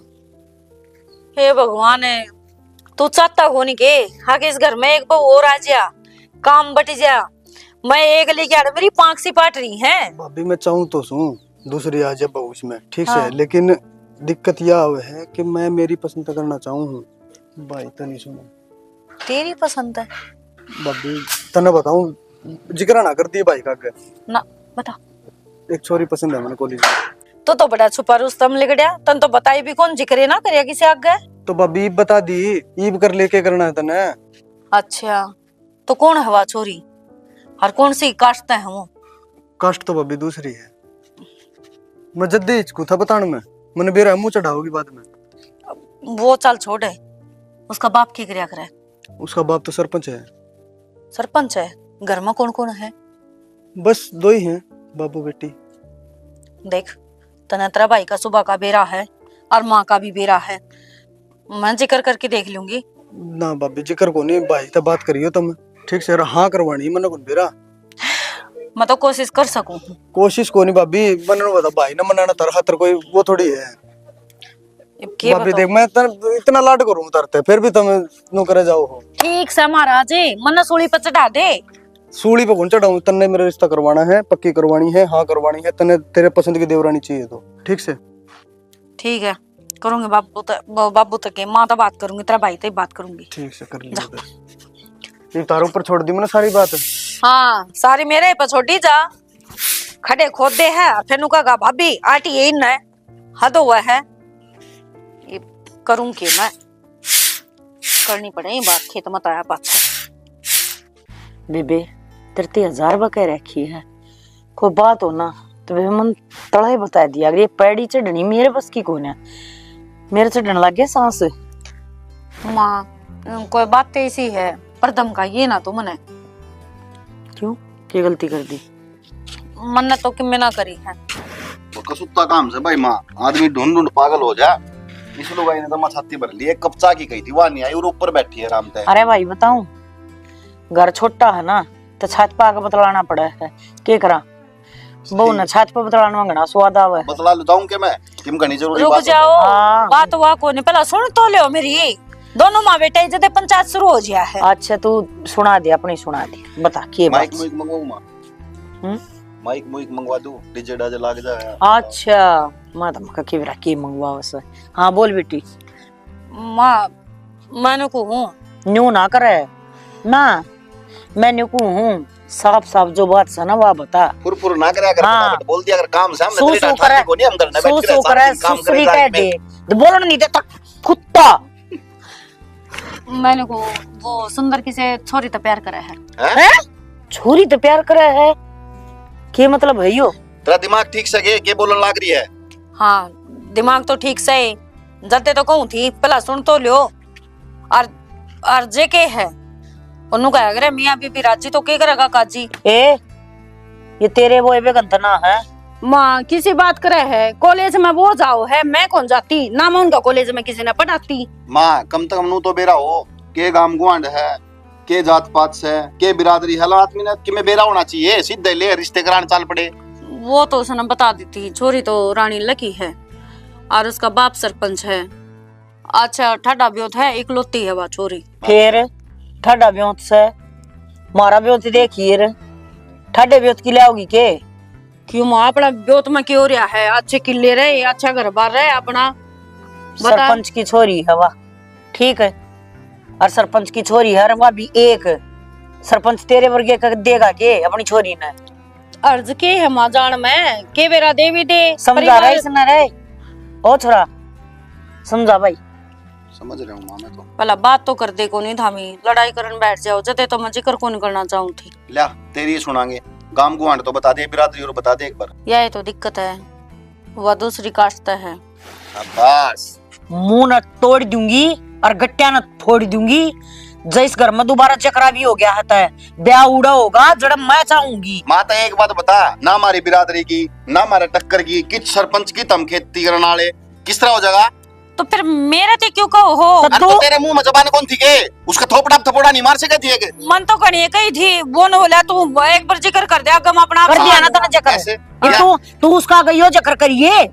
हे भगवान, तू चाहता हो नहीं के, हाँ, कि इस घर में एक बहू और आ जा, काम बट जा। मैं एक लेके आड़ मेरी पांख सी पाट रही है। भाभी, मैं चाहूँ तो सूं दूसरी आ जाए बहू इसमें, ठीक से, हाँ। लेकिन दिक्कत यह आवे है कि मैं मेरी पसंद का करना चाहूँ हूँ। भाई तो नहीं सुनो। तेरी पसंद है? भाभी, तने बताऊं, जिक्र ना कर दी भाई का आगे। ना, बता। एक छोरी पसंद है मैंने कॉलेज। तू तो बड़ा छुपा रुस्तम लिगड़या, तन तो बताई भी कौन, जिक्र ना करया किसी आगे। तो भाभी, ईब बता दी, ईब कर लेके करना है तने। अच्छा, तो कौन है वा छोरी, और कौन सी कास्ट है वो? कास्ट तो भाभी दूसरी है। मैं जद्दे हिचकू था बताण में, मैंने बेरा मुंह चढ़ाओगी बाद में। वो चल छोड़ है, उसका बाप की करया करे? उसका बाप तो सरपंच है। सरपंच है? घर में कौन कौन है? बस दो ही हैं, बाबू बेटी। देख, तने तेरा भाई का सुबह का बेरा है और माँ का भी बेरा है, मैं जिक्र करके देख लूंगी। ना भाभी, जिक्र को नहीं, भाई तो बात करियो तुम, ठीक से, हाँ करवानी मने कौन बेरा। मैं तो कोशिश कर सकूं। कोशिश को नहीं भाभी, मने बता, भाई ने मनाना तर खातर कोई वो थोड़ी है। अब के भाभी बताऊं? देख, मैं तन, इतना लाड करूं तारते, फिर भी तुम नु करे जाओ हो। ठीक से महाराज, मन्ने सूली पे चढ़ा दे। सूली पे कौन चढ़ाऊं? तन्ने मेरा रिश्ता करवाना है, पक्की करवानी है, हाँ करवानी है। तन्ने तेरे पसंद की देवरानी चाहिए तो, ठीक से? ठीक है, करूंगी बाबू त-, ब-, बाबू तक के, माँ तो बात करूंगी, तेरा भाई तो ही बात करूंगी। ठीक से कर लिया जा। फिर। ये तार ऊपर छोड़ दी मैंने सारी बात। हाँ, सारी मेरे पे छोड़ी जा। खड्डे खोदे है, फिर नु कहेगा, "भाभी, आटी यही ना है, हद हुआ है।" ये करूं के मैं? करनी पड़े ये बात, खेत मत आया पाछा। बेबे, तेरे ते हजार बार कह रखी है, कोई बात हो ना तो बेबे मन तला ही बता दिया। अगर ये पैड़ी चढ़नी मेरे बस की कोन्या, मेरे चढ़न लग गया सांस। माँ, कोई बात तो ऐसी है, पर धमकाइए ना तू मने। क्यों, क्या गलती कर दी? मन्ने तो किमे ना करी है। तो कसूता काम से भाई माँ, आदमी ढूंढ ढूंढ पागल हो जा। इस लुगाई ने तो माँ छाती भर ली, एक कप चाय की कही थी, वह नहीं आई और ऊपर बैठी है आराम से। अरे भाई बताऊं, घर छोटा है ना, तो छत पे आके बतलाना पड़ा है, के करा? बहू ने छत पे बतलाना में घना स्वाद आवे। बतला लुटाऊं के मैं, किम घनी जरूरी रुक बात हो जाओ, जाए। हाँ। बात हुआ कोनी, पहला सुन तो लियो मेरी। दोनों माँ बेटा जदे पंचायत शुरू हो गया है। अच्छा, तू सुना दे, अपनी सुना दे, बता के माइक बात। मुइक मंगवाऊं माँ? हम्म? माइक मुइक मंगवा दूं, डीजे डाजे लाग जाए। अच्छा, मैं तो मका के बेरा के मंगवाओ से। हाँ, बोल बेटी। माँ, मैंने को हूँ। न्यू ना करे। माँ, मैं न्यू को हूँ। साफ साफ जो बात से ना, वा बता। फुर फुर ना करे, अगर हाँ। फटाफट बोल दिया, अगर काम से हम सू तेरे सू डांटा करे। को नहीं, हम करना सू बैठ के सू सारा करे, दिन काम सुसरी करे कह में। दे। तो बोलन नहीं देता, कुत्ता। मैंने को वो सुंदर किसे छोरी तो प्यार करे है। हैं? हैं? छोरी तो प्यार करे है? के मतलब है यो? तेरा दिमाग ठीक से के, के बोलन लाग रही है? हाँ, दिमाग तो ठीक से है। जदे तो कहूँ थी, पहला सुन तो लियो। और, और जे के है, उन्नू कहा करे, "मियाँ बीबी राजी तो के करेगा काजी?" ए, ये तेरे वो एबे गंतना है। माँ, किसी बात करे है, कॉलेज में वो जाओ है, मैं कौन जाती, ना मैं उनका कॉलेज में किसी ने पढ़ाती। माँ, कम से कम नू तो बेरा हो, के गाम गुआंढ है, के जात पात से, के बिरादरी है, आदमी ने किमे बेरा होना चाहिए, सीधे ले रिश्ते करान चाल पड़े। वो तो उसने बता दी थी, छोरी तो रानी लकी है और उसका बाप सरपंच है। अच्छा, ठाडा ब्योत है, इकलौती है वा छोरी। फिर ठाडा ब्योत से, मारा ब्योत देखिए रे, ठाडे ब्योत की लाओगी के? क्यों माँ, अपना ब्योत में क्यों रहा है? अच्छे किले रहे, अच्छा घर बार रहे अपना। बता। सरपंच की छोरी है वा, ठीक है, और सरपंच की छोरी है वा भी एक। सरपंच तेरे वर्गे का देगा के अपनी छोरी ने? अर्ज के है माँ जान में, के बेरा देवी दे समझा रहे परिवार। इसने रे, ओ छोरा, समझा भाई। समझ रहा हूँ माँ मैं तो। भला बात तो कर दे कोनी थामी, लड़ाई करन बैठ जाओ, जदे तो मैं जिक्र कोनी करना चाहूँ थी। ल्या, तेरी ही सुनांगे, गाम गुआंढ तो बता दे, बिरादरी और बता दे एक बार। यही तो दिक्कत है, वह दूसरी कास्ट तै है। शाबाश। मुंह न तोड़ दूंगी और गट्टिया न फोड़ दूंगी। जै इस घर में दोबारा जकरा भी हो गया है, तै ब्याह उड़ा होगा जड़ा मैं चाहूंगी। माँ, तै एक बात बता, ना हमारी बिरादरी की, ना हमारे टक्कर की, किस सरपंच की तम खेती करने वाले, किस तरह हो जाएगा? तो फिर मेरे ते क्यों कहो हो? अरे तो तेरे मुंह में जबान कौन थी के? उसका थोपड़ा पे थपोड़ा नहीं मार सके थी एक? मन तो घणी कही थी, वो न बोला, तू एक बार जिक्र कर दे, अगर मैं अपना कर दिया ना तने जिक्र। कैसे? कि क्या? तू, तू उसका आगे यो जिक्र करिए,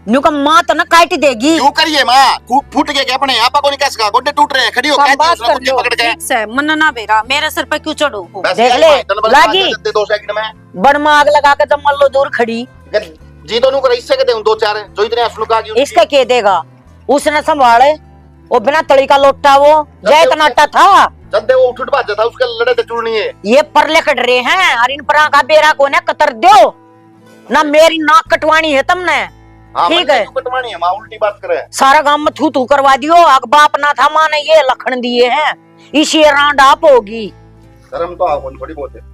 न्यू का माँ तो ना काट देगी। क्यों करिए माँ? फू-, फूट गए क्या अपने? आपा को नहीं कह सका, गोडे टूट रहे हैं, खड़ी हो, कह दी उसने गोडे पकड़ के। ठीक से, मन ना बेरा, मेरे सिर पे क्यों चढ़ो हो? बस देख ले, लागी। दो सेकंड में। बड़ में आग लगा के जब मल्लो दूर खड़ी। जी दोनों को इससे के दे दो चार, जो इतने असलू का। इसका के देगा? उसने संभाले, वो बिना तली का लोटा वो, जय इतना अट्टा था। जब दे वो उठ उठ भाजा था, उसके लड़े थे चुड़नी है। ये परले कट रहे हैं, और इन परा का बेरा को ना कतर दो, ना मेरी नाक कटवानी है तुमने। हाँ, ठीक है। कटवानी है, माँ उल्टी बात करे। सारा गांव में थू थू करवा दियो, अग बाप ना था, माँ ने ये लखन दिए हैं, इसी रांड आप होगी। शर्म तो आओ, थोड़ी बहुत है।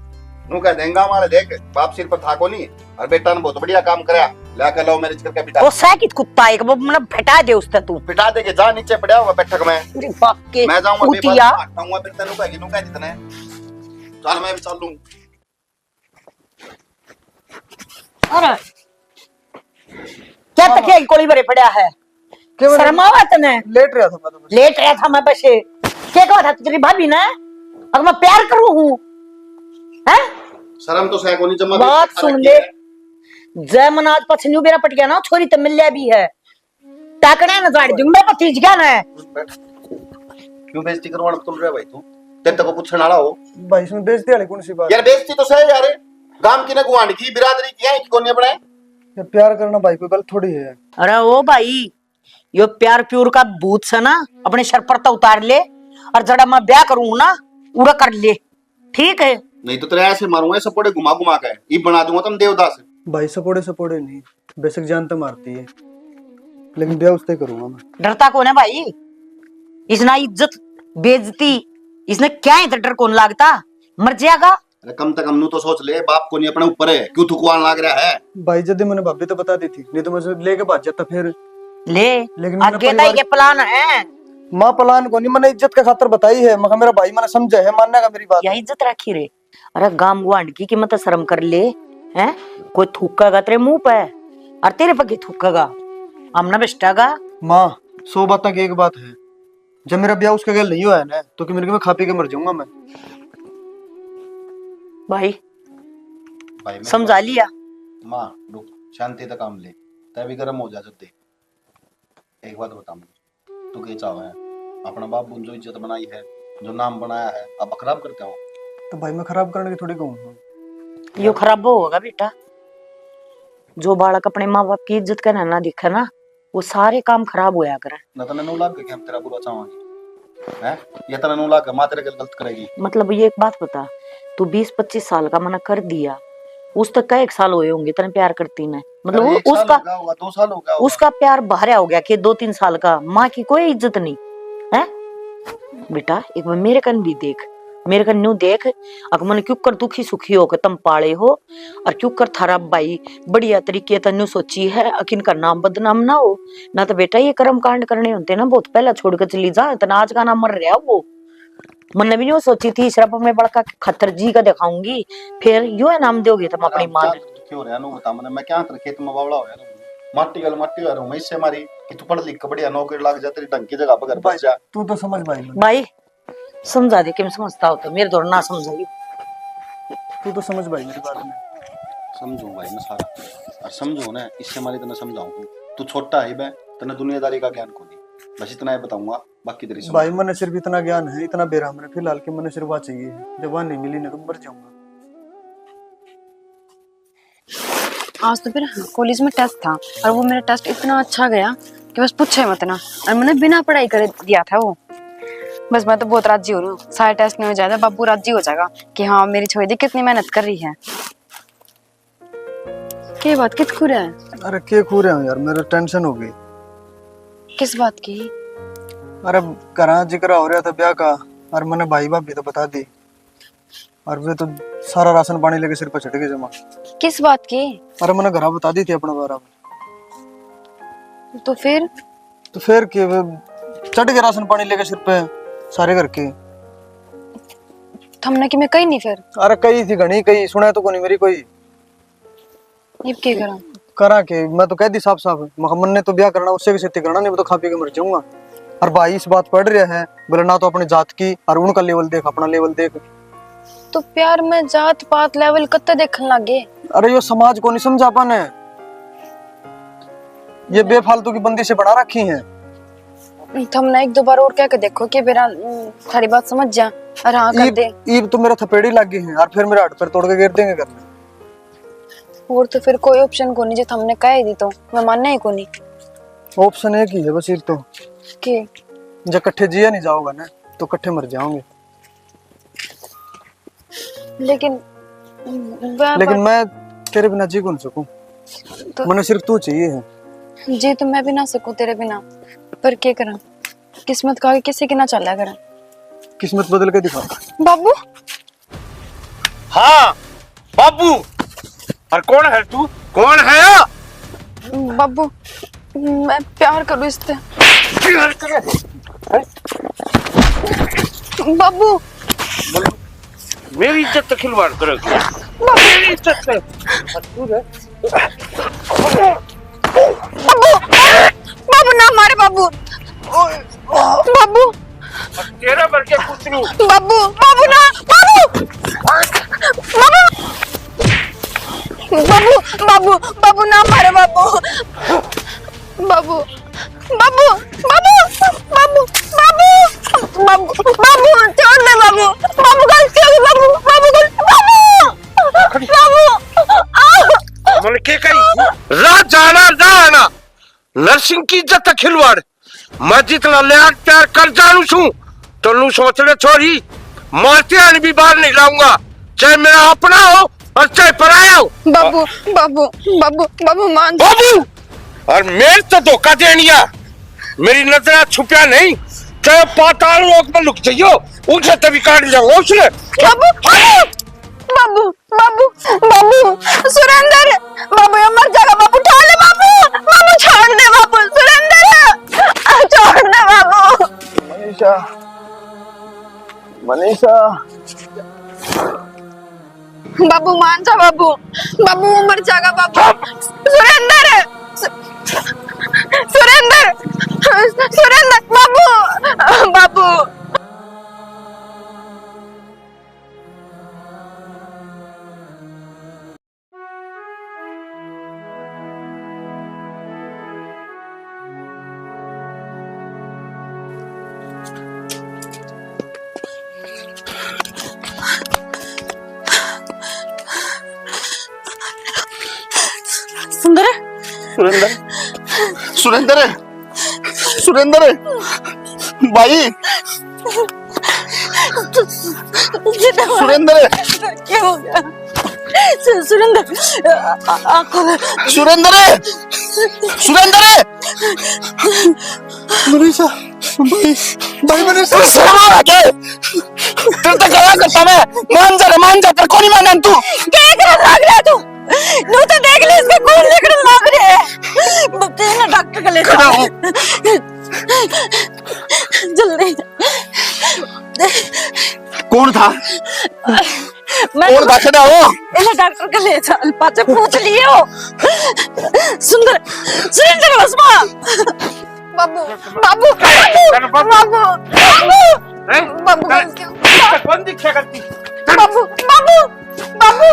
नू कह देंगा हमारे, देख, बाप सिर पर था को नहीं, और बेटा ने बहुत बढ़िया काम करया, लाके love marriage करके बिठा। ओ सै कित कुत्ता एक, वो मतलब फटा दे उसते तू। पिटा दे के जा, नीचे पड़ा हुआ बैठक में। अरे बाप के मैं जाऊंगा, कुतिया। हटाऊंगा, फिर तेनू कहेगी, नू कह जितने। चल, मैं भी चल लूं। अरे, क्या तकिया की कोली भरे पड़ा है? क्यों? शर्म आवा तने? लेट रहा था मैं तो बस। लेट रहा था मैं बस। क्या कहा था तेरी भाभी ने? अगर मैं प्यार करूं हूं, हैं? शर्म तो सै कोनी, जमा बात सुन ले। जय मन आज पछन्यू बेरा पट गया ना, छोरी तो मिल लिया भी है। टाकने न झाड़ दूंगा, भतीज क्या ना है। क्यों बेइज्जती करवाना तुम रे भाई तू? तेरे तक पूछने वाला हो। भाई, इसमें बेइज्जती वाली कौन सी बात यार, है? बेइज्जती तो सही यार। गांव की ना गुआंढ की, बिरादरी की है कि कोनी अपने? ये प्यार करना भाई कोई गलत थोड़ी है। अरे ओ भाई, यो प्यार प्यूर का भूत से ना अपने सर पर तो उतार ले, और जड़ा मैं ब्याह करूँ ना, उड़ा कर ले, ठीक है? नहीं तो तेरे ऐसे मारूंगा सपोड़े घुमा घुमा के, ये बना दूंगा तुम देवदास। भाई, सपोड़े सपोड़े नहीं, बेशक जान तो मारती है, लेकिन ब्याह उससे करूंगा मैं। डरता कौन है भाई? इसना इज्जत, बेइज्जती, इसने क्या इतना डर कौन लागता? मर जाएगा। अरे कम से कम नू तो सोच ले, बाप कोनी अपने ऊपर है, क्यों थुकवान लाग रहा है? भाई, जदे मैंने भाभी तो बता दी थी, नहीं तो मैं उसे लेके भाग जाता फिर। ले, लेकिन मैंने आगे परिवार ये प्लान है। माँ, प्लान कोनी, मैंने इज्जत के खातर बताई है। मैं कहा, मेरा भाई मैंने समझा है, मानेगा मेरी बात। या इज्जत रखी रे। अरे गाम गुआंढ की कीमत शर्म कर ले, हैं? कोई थूकेगा तेरे मुंह पे, और तेरे पगे थूकेगा, हम ना बेस्टागा। माँ, सौ बातों की एक बात है, जब मेरा ब्याह उसके गैल नहीं होया ना, तो कि मेरे को मैं खा पी के मर जाऊंगा मैं। भाई, भाई, मैं समझा लिया। माँ, रुक, शांति से काम ले, तै भी गर्म हो जा जब दे। एक बात बता मुझे, तू के चाहे है? अपना बाप बुन जो इज्जत बनाई है, जो नाम बनाया है, अब खराब करते हो। तो भाई, मैं खराब करने की थोड़ी कहूँ हूँ। यो खराब होगा बेटा, जो बालक अपने माँ बाप की इज्जत करना ना दिखे ना, वो सारे काम खराब होया करे। ना तने नू लाग के हम तेरा बुरा चाहेंगे, हैं? या तने नू लाग के माँ तेरे गल गलत करेगी? मतलब, ये एक बात बता, तू बीस पच्चीस साल का मना कर दिया, उस तक का एक साल हुए होंगे तने प्यार करती ने, मतलब, अरे, वो, एक साल उसका, हो गया होगा, दो साल हो गया होगा। उसका प्यार बाहर हो गया कि दो तीन साल का, माँ की कोई इज्जत नहीं है। बेटा, एक बार मेरे कन भी देख, मेरे कन न्यू देख, अक मन क्यों कर दुखी सुखी होकर तुम पाले हो, और क्यों कर थारा भाई बढ़िया तरीके तै न्यू सोची है, अक इनका नाम बदनाम ना हो। ना तो बेटा, ये कर्म कांड करने होते ना, बहुत पहला छोड़ के चली जा, इतना आज का ना मर रहा वो। मन्ने भी न्यू सोची थी, सिर्फ अपने बड़का के खतर जी का दिखाऊंगी, फिर यो है नाम दोगे तुम अपनी माँ ने। क्यों रहा नु बता मने, मैं क्या कर खेत में बावला हो रहा हूँ, माटी गल माटी हो रहा हूँ मैं, इससे मारी कि तू पढ़ लिख के बढ़िया नौकरी लग जा, तेरी ढंग की जगह पर घर बस जा। तू तो समझ भाई। भाई, समझा दे, किम समझता हो तो मेरे दौर ना समझाई। तू तो समझ भाई मेरी बात में। समझूं भाई मैं सारा, और समझूं ना, इससे मारी तने समझाऊं। तू छोटा है बे, तने दुनियादारी का ज्ञान कोनी, बस इतना ही बताऊंगा, बाकी तेरी समझ। भाई, मने सिर्फ इतना ज्ञान है, इतना बेरा मने फिलहाल के मने सिर्फ आ चाहिए, जब वहाँ नहीं मिली ना तो मर जाऊंगा। आज तो फिर कॉलेज में टेस्ट था और वो मेरा टेस्ट इतना अच्छा गया कि बस पूछे मत ना। और मैंने बिना पढ़ाई करे दिया था वो। बस मैं तो बहुत राजी हो रही हूँ, सारे टेस्ट नहीं हो जाते, बाबू राजी हो जाएगा कि हाँ, मेरी छोरी देख कितनी मेहनत कर रही है। के बात, कित खू रहा है? अरे के खू रहा हूँ यार, मेरा टेंशन हो गई। किस बात की? अरे घरा जिक्र हो रहा था ब्याह का, और मैंने भाई भाभी तो बता दी, और वे तो सारा राशन पानी लेके सिर पर चढ़ गए जमा। किस बात की? अरे मैंने घरा बता दी थी अपने बारे में। तो फिर? तो फिर के, वे चढ़ गए राशन पानी लेके सिर पे सारे घर के। थमने कि मैं कही नहीं फिर? अरे कही थी घणी, कही सुना तो कोनी मेरी कोई। इब के करा? करा के, मैं तो कह दी साफ साफ, मखा मन्ने तो ब्याह करना उससे की सेती करना, नहीं मैं तो खा पी के मर जाऊंगा। और भाई इस बात पढ़ रहा है, बोले ना तो अपनी जात की, और उनका लेवल देख, अपना लेवल देख। तो प्यार में जात पात लेवल कत्ते देखन लागे? अरे यो समाज को नहीं समझा पाने, ये बेफालतू की बंदी से बना रखी है। थमने एक दो बार और कह के देखो कि बेरा, उम, थारी बात समझ जा और हाँ कर ईब, दे। ईब तो मेरा थपेड़ी लग गई है और फिर मेरा हाथ पैर तोड़ के गिर देंगे घर में। और तो फिर कोई ऑप्शन कोनी, जो थमने कह ही दी तो मैं मानना ही कोनी। ऑप्शन एक ही है बस, एक तो के? जब कट्ठे जिया नहीं जाओगा ना, तो कट्ठे मर जाओगे। लेकिन, लेकिन मैं तेरे बिना जी कौन सकूं। तो मने सिर्फ तू चाहिए है। जी तो मैं भी ना सकूं तेरे बिना, पर क्या करा, किस्मत का आगे किसी की ना चला करा। किस्मत बदल के दिखा। बाबू। हाँ, बाबू। और कौन है तू? कौन है? बाबू, मैं प्यार करूँ इससे। प्यार करे? हैं? बाबू। मेरी इज्जत से खिलवाड़ करोगे? बाबू। मेरी इज्जत से। और तू रे? बाबू, बाबू ना मारे बाबू। बाबू। तेरे वर्गे कुतरू। बाबू, बाबू ना, बाबू। बाबू। बाबू, बाबू, बाबू ना मारे बाबू। बाबू। चिंकी इज्जत तै खिलवाड़। मैं जितना लाड प्यार कर जानू सूं, तो नू सोच ले छोरी, मारते आने भी बाहर नहीं लाऊंगा, चाहे मेरा अपना हो और चाहे पराया हो। बाबू, बाबू, बाबू, बाबू, मान जा। बाबू, और मेरे तो धोखा देनिया, मेरी नजरा छुपया नहीं, चाहे पाताल लोक में लुक जाइयो, उसे तभी काट जाऊंगा उसने। बाबू, बाबू, बाबू, बाबू, सुरेंद्र, बाबू, ये मर जाएगा, बाबू, उठा ले, बाबू, बाबू, छोड़ दे, बाबू, सुरेंद्र, छोड़ दे, बाबू। मनीषा, मनीषा। बाबू, मान जा, बाबू, बाबू, वो मर जाएगा, बाबू। सुरेंद्र, सु-, सुरेंद्र, सुरेंद्र, बाबू, बाबू। सुंदर। सुरेंद्र, सुरेंद्र, सुरेंद्र, भाई। सुरेंद्र। क्या हो गया? सु-, सुरेंद्र, आ-, आ-, आंखों में। सुरेंद्र, सुरेंद्र। मनीषा, भाई, भाई, मनीषा। तेरे शर्म आ रहा क्या? तेरे तो गला करता मैं। मान जा रे, मान जा, तेरे को नहीं मानना तू। क्या कर लग रहा तू? नू तो देख ले, इसका खून निकलने लग रहा है। बच्चे ना डॉक्टर को ले खड़ा जाओ। हूँ। जल्दी। कौन था? मैं कौन था? खड़ा हो। इन्हें डॉक्टर को ले चल, पाछे पूछ लियो। सुंदर, सुरेंद्र बसमा। बाबू, बाबू, बाबू, बाबू, बाबू, हैं? बाबू, तेरे, तेरे कौन दिखा करती? बाबू, बाबू, बाबू,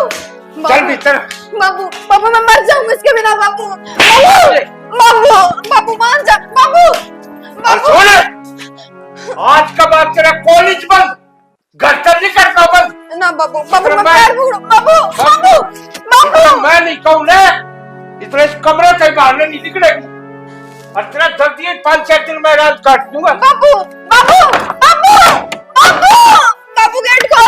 बाबू, चल भीतर। बाबू, बाबू, मैं मर जाऊंगा इसके बिना, बाबू, बाबू, बाबू, बाबू, मान जा, बाबू, और बाबू। सुन, आज के बाद तेरा कॉलेज बंद, घर से निकल का बंद। ना बाबू, बाबू, अगर मैं मैं पैर पकड़ू, बाबू, बाबू, बाबू। मैं नहीं कहूँ ना, इतने इस कमरे से बाहर नहीं निकलेगी। और तेरा जल्दी ही पाँच चार दिन में राज काट दूंगा। बाबू, बाबू, बाबू, बाबू, बाबू, गेट खोल,